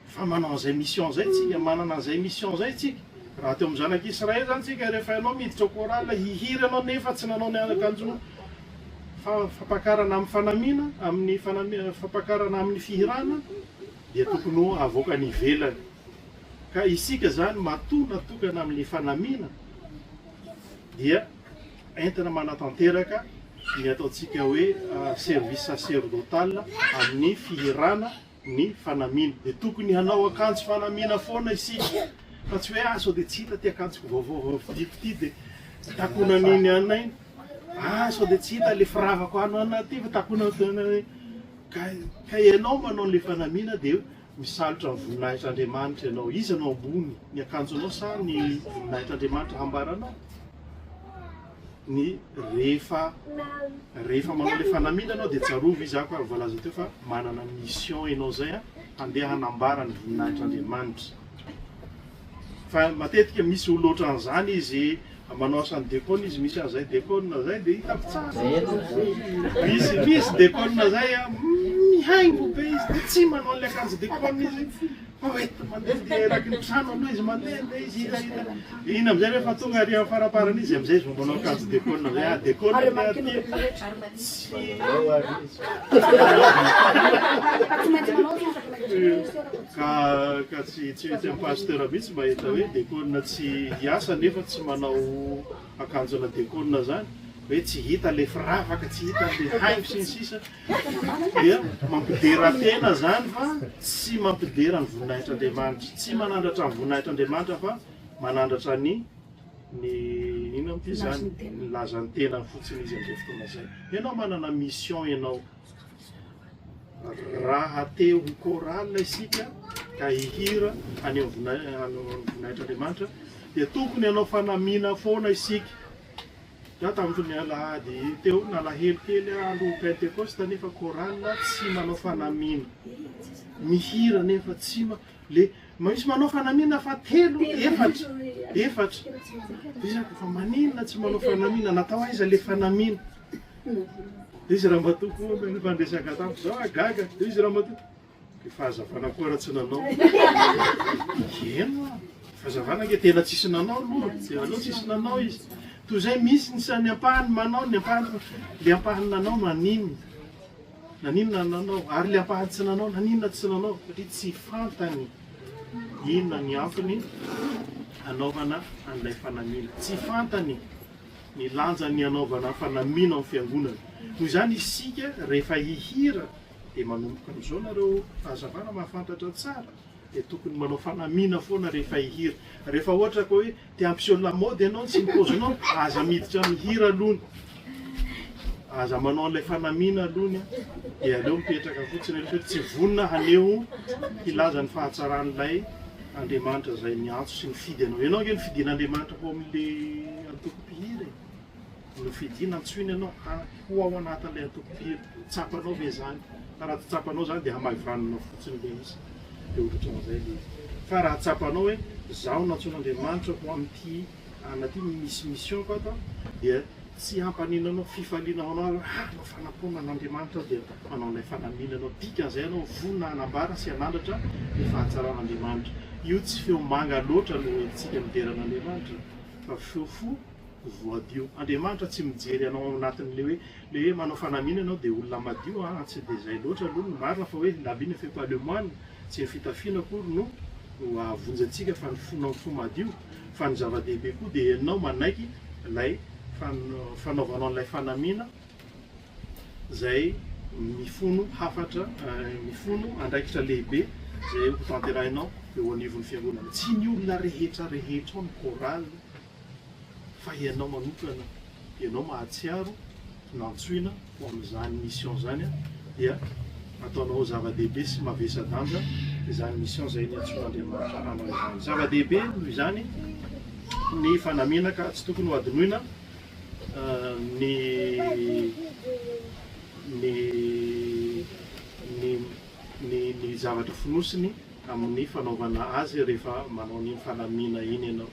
Fa manao an'izay mission izay tsika, manana an'izay mission izay tsika. Raha teo amin'ny zanak'Israely izany tsika, rehefa ianao miditra ao chorale hihira ianao nefa tsy nanao ny akanjo fampakarana amin'ny fanamiana, amin'ny fanamiana, fampakarana amin'ny fihirana, dia tokony ho avoaka any ivelany. Ka isika izany matoa natokana amin'ny fanamiana dia entina manatanteraka ny ataontsika hoe service sacerdotal amin'ny fihirana ny fanamiana. Dia tokony hanao akanjo fanamiana foana isika fa tsy hoe ah sao dia tsy hita ity akanjoko vaovao vao novidiako ity dia takonan'iny anona iny. Ah sao dia tsy hita ilay firavako any anona ity fa takonana ka ka ianao manao an'ilay fanamiana dia misalotra ny voninahitr'Andriamanitra ianao. Iza no ambony, ny akanjonao sa ny voninahitr'Andriamanitra hambaranao? Ny rehefa rehefa manao le fanamiana ianao dia tsarovy izy ako ary voalaza teo fa manana mission ianao zay a handeha hanambara ny voninahitr'Andriamanitra. Fa matetika misy olona ohatran'izany izy manao asan'ny dekona izy misy an'izay dekona zay dia hitako tsara misy misy dekona zay a mihaingo be izy dia tsy manao an'ilay akanjo dekona izy Fa hoe mandehandeha eraky ny trano aloha izy, mandehandeha izy, hita hita. Iny amin'izay rehefa tonga ary amin'ny faraparany izy amin'izay izy vao manao akanjo dekona amin'izay. Ah, dekona ny aty. Ka ka tsy tsy mety amin'ny pasteur mihitsy mahita hoe dekona tsy hiasa nefa tsy manao akanjona dekona zany. Hoe tsy hita le firavaka, tsy hita le haingo sy ny sisa. Dia mampidera tena zany fa tsy mampidera ny voninahitr'Andriamanitra, tsy manandratra ny voninahitr'Andriamanitra fa manandratra ny ny inona moa ity zany, ny lazan'ny tenany fotsiny izy amin'izay fotoana izay. Ianao manana mission ianao, raha te ho chorale isika ka hihira haneho ny voninahitr'Andriamanitra dia tokony hanao fanamiana foana isika. Za tamin'ny alahady teo nalahelo kely aho aloha pentecoste nefa chorale tsy manao fanamiana mihira nefa tsy ma le misy manao fanamiana fa telo efatra efatra izy ako fa maninona tsy manao fanamiana natao aiza le fanamiana izy ramatoa koa nifandresaka tamiko zao ah gaga izy ramatoa. Ny fahazavana koa raha tsy nanao. Eny oa, fahazavana ange tena tsisy nanao aloha, dia aleo tsisy nanao izy. Toy izay misy ny ny ampahany manao, ny ampahany le ampahany nanao maninona? Naninona nanao? Ary le ampahany tsy nanao, naninona tsy nanao? Satria tsy fantany inona ny antony anaovana an'ilay fanamiana. Tsy fantany ny lanjan'ny anaovana fanamiana ao amin'ny fiangonana. Noho izany isika rehefa hihira dia manomboka amin'izao nareo fahazavana mahafantatra tsara dia tokony manao fanamiana foana rehefa hihira. Rehefa ohatra ka hoe te hampiseho lamaody ianao sy ny paozinao, aza miditra mihira alohany. Aza manao an'ilay fanamiana alohany dia aleo mipetraka fotsiny aloha satria tsy vonona haneho hilaza ny fahatsaran'ilay Andriamanitra izay niantso sy nifidy anao. Ianao ange nofidin'Andriamanitra ho amin'ilay antoko mpihira e. Nofidina, antsoina ianao ho ao anatin'ilay antoko mpihira. Tsapanao ve izany? Fa raha tsy tsapanao izany dia hamaivaninao fotsiny ilay izy. Dia ohatran'izay ilay izy. Fa raha tsapanao hoe izaho nantsoin'Andriamanitra ho amin'ity anona ity, misy mission-ko ato, dia tsy hampaninona anao, fifaliana ho anao ary hoe hanao fanampoana an'Andriamanitra aho dia manao ilay fanamiana anao. Dikan'izay ianao vonona hanambara sy hanandratra ny fahatsaran'Andriamanitra. Io tsy feo manga loatra no entintsika midera an'Andriamanitra fa feo fo voadio. Andriamanitra tsy mijery anao ao anatin'ilay hoe ilay hoe manao fanamiana ianao dia olona madio an, tsy dia izay loatra aloha no marina fa hoe l'habit ne fait pas le moine, tsy ny fitafiana akory no hahavonjy antsika fa ny fonao fo madio, fa ny zava-dehibe koa dia ianao manaiky ilay fanaovanao an'ilay fanamiana izay mifono hafatra, mifono andraikitra lehibe izay hotanterahinao eo anivon'ny fiangonana. Tsy ny olona rehetra rehetra ao ny chorale. fa ianao manokana, ianao mahatsiaro nantsoina ho amin'izany mission izany dia ataonao zava-dehibe sy mavesa-danja izany mission izay niantsoan'Andriamanitra anao izany. Zava-dehibe noho izany ny fanamiana ka tsy tokony ho adinoina ny ny ny ny ny zavatra fonosiny amin'ny fanaovana azy rehefa manao an'iny fanamiana iny ianao.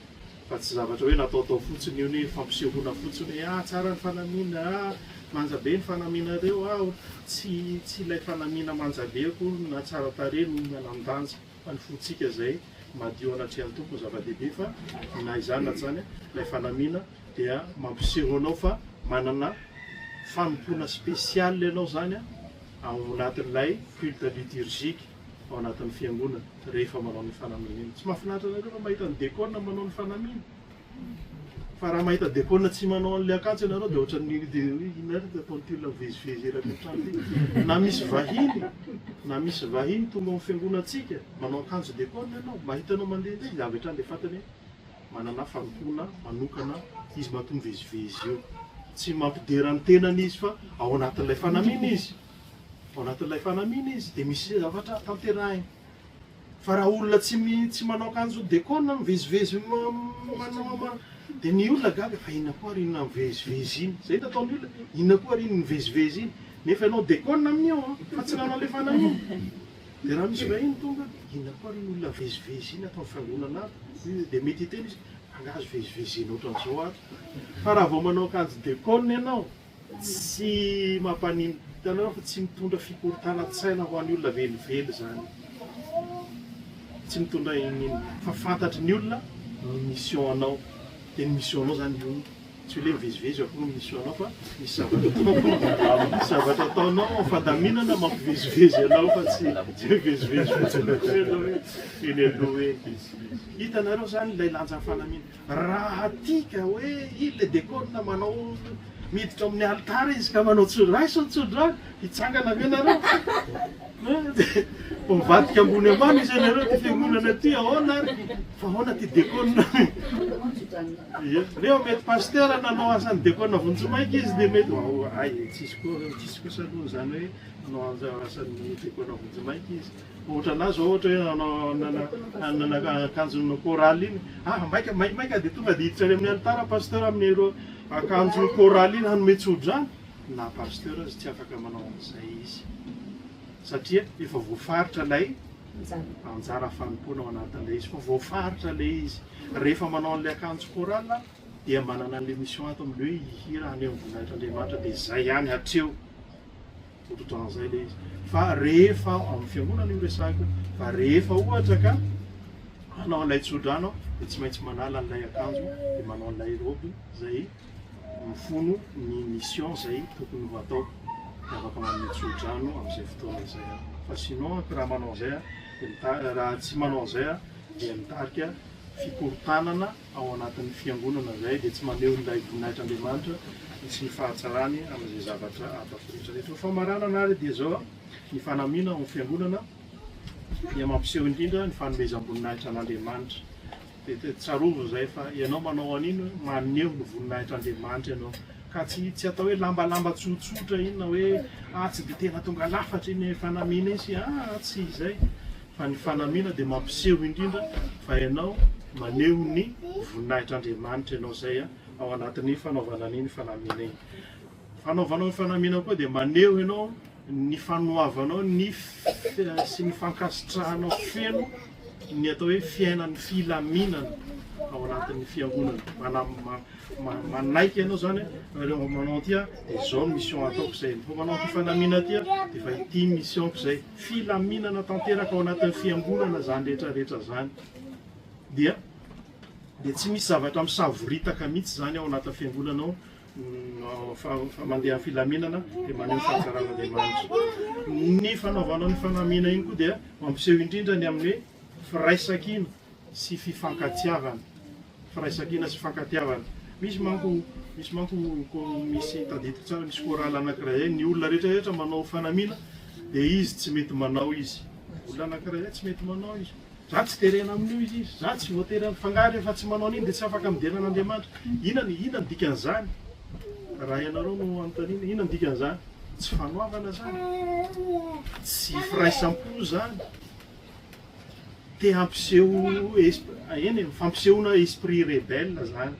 Fa tsy zavatra hoe nataotao fotsiny io ny fampisehoana fotsiny hoe ah tsara ny fanamiana ah manja be ny fanamianareo ah tsy tsy ilay fanamiana manja be akory na tsara tarehy no manan-danja fa ny fontsika izay madio anatrehan'ny Tompo no zava-dehibe fa na izany na tsy izany ilay fanamiana dia mampiseho anao fa manana fanompoana spéciale ianao izany ao anatin'ilay culte liturgique. ao anatin'ny fiangonana rehefa manao ny fanamiana iny. Tsy mahafinaritra anareo va mahita ny dekona manao ny fanamiana? Fa raha mahita dekona tsy manao an'ilay akanjo ianareo dia ohatran'ny dia hoe inona ary ataon'ity olona mivezivezy eraky ny trano ity. Na misy vahiny, na misy vahiny tonga ao amin'ny fiangonantsika manao akanjo dekona ianao, mahita anao mandehandeha izy avy hatrany dia fantany hoe manana fanompoana manokana izy matoa mivezivezy eo. Tsy mampidera ny tenany izy fa ao anatin'ilay fanamiana izy. Ao anatin'ilay fanamiana izy dia misy zavatra tanterahiny. Fa raha olona tsy tsy manao akanjo dekona mivezivezy manao dia ny olona gaga fa inona koa ary iny mivezivezy iny. Izay no ataon'ny olona, inona koa ary iny mivezivezy iny. Nefa ianao dekona amin'io an, fa tsy nanao ilay fanamiana. Dia raha misy vahiny tonga, inona koa ary iny olona mivezivezy iny ato amin'ny fiangonana ato. Dia mety hiteny izy, angaha azo vezivezena ohatran'izao ato. Fa raha vao manao akanjo dekona ianao, Tsy mampaninona, hitanareo fa tsy mitondra fikorontanan-tsaina ho an'ny olona velively izany. Tsy mitondra inoninona fa fantatry ny olona ny mission anao. Dia ny mission anao izany io, tsy hoe le mivezivezy akory ny mission anao fa misy zavatra ataonao, misy zavatra ataonao amin'ny fandaminana mampivezivezy anao fa tsy tsy mivezivezy fotsiny akory ianao hoe eny aloha eny. Hitanareo izany ilay lanjan'ny fanamiana. Raha tia ka hoe iny le dekona manao miditra ao amin'ny alitara izy ka manao tso raiso ny tsodrano, hitsangana ve nareo? Vao mivadika ambony ambany izy ianareo ty fiangonana ty ahoana ary? Fa ahoana ty dekona? Ie, reo mety pasitera nanao asan'ny dekona vonjimaika izy dia mety ay tsisy koa tsisy kosa aloha izany hoe nanao asan'ny dekona vonjimaika izy. Ohatra anah zao ohatra hoe nanao nanana akanjo chorale iny, ah maika maimaika dia tonga dia hiditra any amin'ny alitara pasteur amin'ireo akanjo chorale iny hanome tsodrano, na pasteur aza tsy afaka manao an'izay izy satria efa voafaritra ilay anjara fanompoana ao anatin'ilay izy, fa voafaritra ilay izy. Rehefa manao an'ilay akanjo chorale dia manana an'ilay mission ato amin'ilay hoe hihira haneho ny voninahitr'Andriamanitra dia izay ihany hatreo. Ohatran'izay ilay izy. Fa rehefa ao amin'ny fiangonana io resahiko, fa rehefa ohatra ka hanao an'ilay tsodrano dia tsy maintsy manala an'ilay akanjo dia manao an'ilay robe izay mifono ny mission izay tokony ho atao. Dia afaka manome tsodrano amin'izay fotoana izay aho. Fa sinon raha manao an'izay aho dia mita- raha tsy manao an'izay aho dia mitarika fikorontanana ao anatin'ny fiangonana izay dia tsy maneho ilay voninahitr'Andriamanitra sy ny fahatsarany amin'izay zavatra ataoko rehetra rehetra. Ho famaranana ary dia izao, ny fanamiana ao amin'ny fiangonana dia mampiseho indrindra ny fanomezam-boninahitra an'Andriamanitra. Dia tsarovy izay fa ianao manao an'iny maneho ny voninahitr'Andriamanitra ianao. Ka tsy tsy atao hoe lambalamba tsotsotra iny na hoe ah tsy dia tena tonga lafatra iny fanamiana iny sy ah tsy izay. Fa ny fanamiana dia mampiseho indrindra fa ianao maneho ny voninahitr'Andriamanitra ianao izay ao anatin'ny fanaovana an'iny fanamiana iny. Fanaovanao ny fanamiana koa dia maneho ianao ny fanoavanao ny sy ny fankasitrahanao feno ny atao hoe fiainan'ny filaminana ao anatin'ny fiangonana. Manaiky ianao izany hoe rehefa manao an'ity aho dia izao ny mission ataoko izay, rehefa manao an'ity fanamiana ity aho dia efa ity mission-ko izay. Filaminana tanteraka ao anatin'ny fiangonana izany rehetra rehetra izany. Dia dia tsy misy zavatra misavoritaka mihitsy izany ao anatin'ny fiangonana ao fa mandeha amin'ny filaminana dia maneho ny fahatsaran'Andriamanitra. Ny fanaovanao ny fanamiana iny koa dia mampiseho indrindra ny amin'ny hoe firaisankina sy fifankatiavana. Firaisankina sy fifankatiavana. Misy manko, misy manko misy tadidiko tsara misy chorale anankiray zay, ny olona rehetra rehetra manao fanamiana dia izy tsy mety manao izy. Olona anankiray zay tsy mety manao izy. Za tsy terena amin'io izy izy, za tsy voatery am, fa nga rehefa tsy manao an'iny dia tsy afaka midera an'Andriamanitra? Inona ny, inona ny dikan'izany? Raha ianareo no anontaniana, inona ny dikan'izany? Tsy fanoavana zany, tsy firaisam-po zany. Te hampiseho eny e, fampisehoana esprit rebelle zany,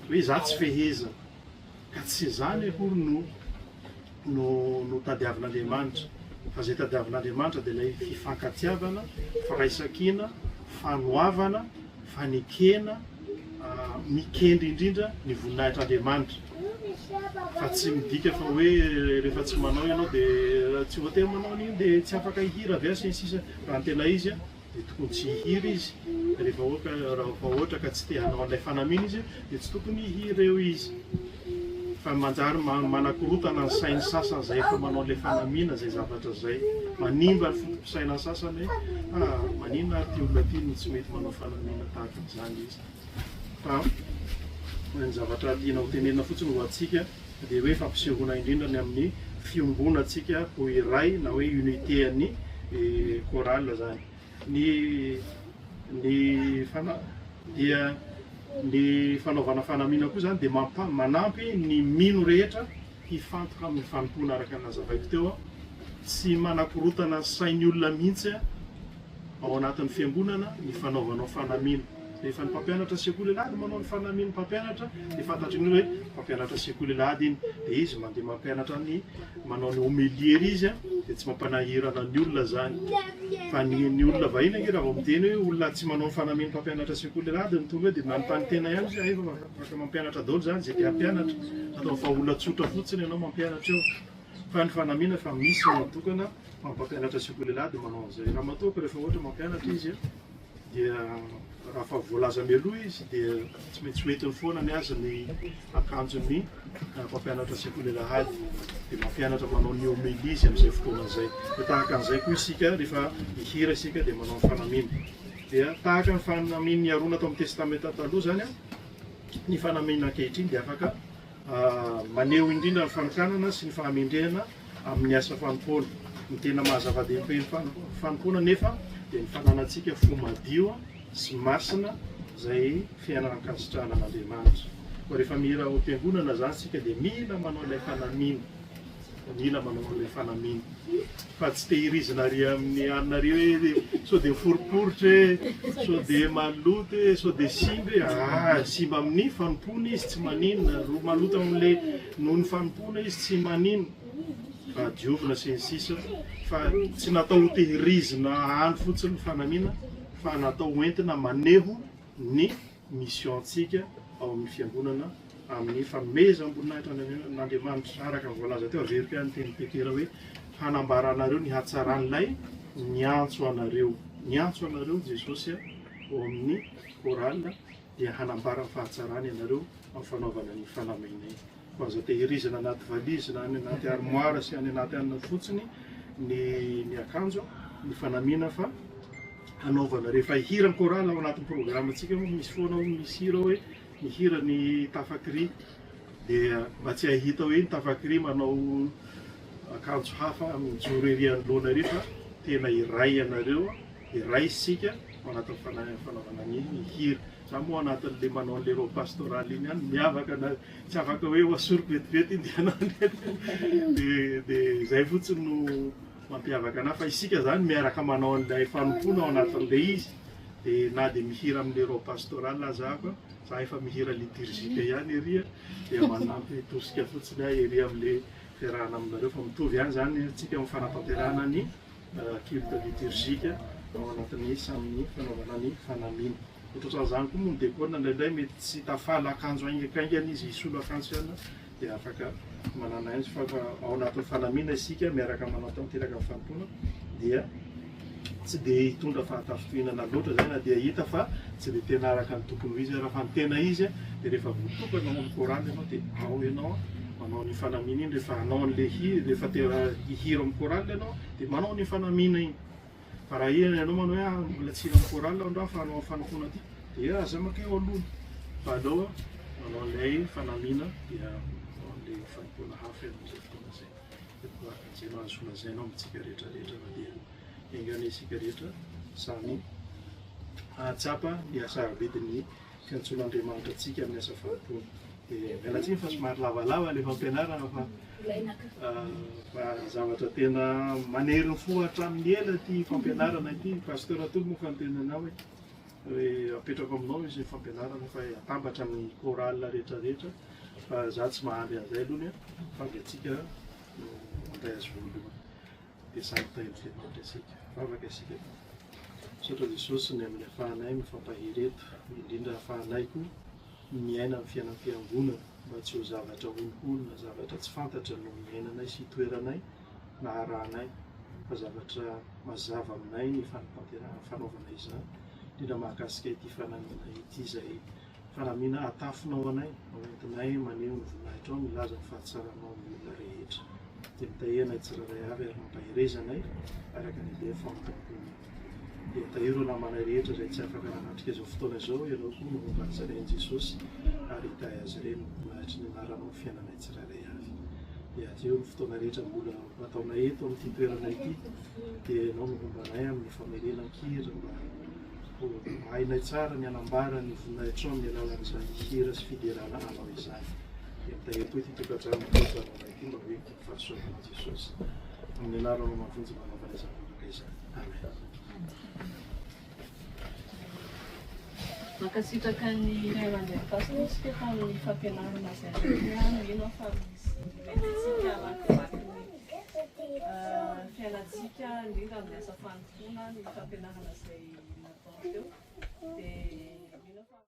hoe za tsy fehezina. Ka tsy izany akory no no no tadiavin'Andriamanitra, fa izay tadiavin'Andriamanitra dia ilay fifankatiavana, firaisankina, fanoavana, fanekena, mikendry indrindra ny voninahitr'Andriamanitra. Fa tsy midika fa hoe rehefa tsy manao ianao dia tsy voatery manao an'iny dia tsy afaka hihira avy eo sy ny sisa. Raha ny tena izy dia tokony tsy hihira izy, rehefa ohatra raha ohatra ka tsy te hanao an'ilay fanamiana izy dia tsy tokony hihira eo izy. Fa manjary manakorontana ny sain'ny sasany izay efa manao an'ilay fanamiana izay zavatra izay. Manimba ny foto-pisainan'ny sasany hoe ah maninona ary ity olona ity no tsy mety manao fanamiana tahaka an'izany izy. Fa ny zavatra tiana ho tenenina fotsiny ho antsika dia hoe fampisehoana indrindra ny amin'ny fiombonantsika ho iray na hoe unité an'ny chorale izany. Ny ny fana dia ny fanaovana fanamiana koa izany dia mampa manampy ny mino rehetra hifantoka amin'ny fanompoana araka ny nazavaiko teo. Tsy manakorontana ny sain'ny olona mihitsy ao anatin'ny fiangonana ny fanaovanao fanamiana. Rehefa ny mpampianatra sekoly alahady manao ny fanamian'ny mpampianatra dia fantatry ny olona hoe mpampianatra sekoly alahady iny. Dia izy mandeha mampianatra ny manao ny homélie ery izy dia tsy mampanahirana ny olona izany. Fa ny ny olona vahiny ange raha vao miteny hoe olona tsy manao ny fanamian'ny mpampianatra sekoly alahady no tonga eo dia manontany tena ihany izy hoe hay fa afaka mampianatra daholo izany izay te hampianatra. Atao fa olona tsotra fotsiny ianao mampianatra eo. Fa ny fanamiana efa misy natokana fa ny mpampianatra sekoly alahady manao an'izay. Ramatoa ko rehefa ohatra mampianatra izy dia raha fa voalaza mialoha izy dia tsy maintsy hoentiny foana ny azy ny akanjon'ny mpampianatra sekoly alahady dia mampianatra manao ny homélie izy amin'izay fotoana izay. Dia tahaka an'izay koa isika rehefa mihira isika dia manao ny fanamiana. Dia tahaka ny fanamian'ny Arona tao amin'ny Testamenta Taloha izany ny fanamiana ankehitriny dia afaka Maneho indrindra ny fanokanana sy ny fahamendrehana amin'ny asa fanompoana. Ny tena maha zava-dehibe ny fanompoana anefa dia ny fananantsika fo madio sy masina izay fiainana ankasitrahana an'Andriamanitra. Koa rehefa mihira ao am-piangonana izany isika dia mila manao ilay fanamiana. Mila manao an'ilay fanamiana. Fa tsy tehirizina ary amin'ny anona ary hoe sao dia miforiporitra e, sao dia maloto e, sao dia simba e. Ah, simba amin'ny fanompoana izy tsy maninona, ro maloto amin'ilay noho ny fanompoana izy tsy maninona. Fa diovina sy ny sisa fa tsy natao ho tehirizina any fotsiny ny fanamiana fa natao hoentina maneho ny mission-tsika ao amin'ny fiangonana. amin'ny fanomezam-boninahitra an'Andriamanitra araka ny voalaza teo, averiko ihany ny tenin'i Petera hoe hanambaranareo ny hatsaran'ilay niantso anareo. Niantso anareo Jesosy ao amin'ny chorale dia hanambara ny fahatsarany ianareo amin'ny fanaovana ny fanamiana iny. Fa aza tehirizina anaty valise na any anaty armoire sy any anaty anona fotsiny ny ny akanjo, ny fanamiana fa hanaovana rehefa hihira ny chorale ao anatin'ny programme antsika moa misy foana ao misy hira hoe mihira ny tafakiri dia mba tsy hahita hoe ny tafakiri manao akanjo hafa mijoro ery anoloana ery fa tena iray ianareo, iray isika ao anatin'ny fanaovana ny hira. Za moa anatin'le manao an'le robe pastorale iny ihany miavaka na tsy afaka hoe ho asoriko vetivety iny dia hanao dia dia izay fotsiny no mampiavaka anahy fa isika zany miaraka manao an'ilay fanompoana ao anatin'le izy dia na dia mihira amin'le robe pastorale aza aho za efa mihira liturgique ihany ery dia manampy tosika fotsiny aho ery amin'le fiarahana aminareo fa mitovy ihany zany tsika amin'ny fanatanterahana ny culte liturgique ao anatin'ny samy fanaovana ny fanamiana. Ohatran'izany koa moa ny diakona indraindray mety tsy tafala akanjo haingankaingana izy hisolo akanjo ihany dia afaka manana azy fa ao anatin'ny fanamiana isika miaraka manao tanteraka ny fanompoana dia tsy dia hitondra fahatafintohinana loatra izay na dia hita fa tsy dia tena araka ny tokony ho izy ary fa ny tena izy dia rehefa voatokana ao amin'ny chorale ianao dia ao ianao manao ny fanamiana iny rehefa hanao an'ilay hira rehefa te hihira amin'ny chorale ianao dia manao ny fanamiana iny fa raha hira ianao manao hoe ah mbola tsy hira amin'ny chorale aho androany fa hanao ny fanompoana aty dia aza mankeo aloha fa aleo manao an'ilay fanamiana dia manao an'ilay fanompoana hafa ianao amin'izay fotoana izay. Izay no azo lazaina amintsika rehetra rehetra fa dia enga anie isika rehetra samy hahatsapa ny hasarobidin'ny fiantsoan'Andriamanitra antsika amin'ny asa fanompoana. Dia miala tsiny fa somary lavalava ilay fampianarana fa fa zavatra tena manery ny fo hatramin'ny ela ity fampianarana ity. Pasteur Atolo moa fa niteny anao hoe hoe apetrako aminao izy fampianarana fa atambatra amin'ny chorale rehetra rehetra fa za tsy mahandry an'izay aloha fa avy antsika no mandray azy voalohany. Dia samy tahin'Andriamanitra isika. Vavaka isika. Misaotra Jesosy ny amin'ny afahanay mifampahery eto, indrindra afahanay koa miaina amin'ny fiainam-piangonana mba tsy ho zavatra honohono na zavatra tsy fantatra no iainanay sy itoeranay na arahanay fa zavatra mazava aminay ny fanatanterahana fanaovana izany, indrindra mahakasika ity fanamiana ity izay Fanamiana atafinao anay, ao entinay maneho ny voninahitrao, milaza ny fahatsaranao amin'ny olona rehetra. Dia mitahia anay tsirairay avy ary mampahereza anay araka ny andeha fanompoam-ponao. Dia tahio ireo namanay rehetra izay tsy afaka nanatrika izao fotoana izao, Ianao koa no homba azy ireny Jesosy ary hitahy azy ireny ho voninahitry ny anaranao ny fiainanay tsirairay avy. Dia atreho ny fotoana rehetra mbola ho ataonay eto amin'ity toerana ity, dia Ianao no homba anay amin'ny famerenan-kira mba Ho hainay tsara ny hanambara ny voninahitrao amin'ny alalan'izany hira sy fiderana Anao izany. Dia mitahiry koa ity tokantrano mitondra Anao ity mba ho entin'ny fahasoavanao Jesosy. Amin'ny anaranao mahavonjy no anaovana izany vavaka izany. Amen. Mankasitraka ny ray aman-dreny pasteur isika tamin'ny fampianarana izay nataony. Mino aho fa misy mety antsika hamakivaky ny fiainantsika indrindra amin'ny asa fanompoana ny fampianarana izay natao teo. Dia mino aho fa.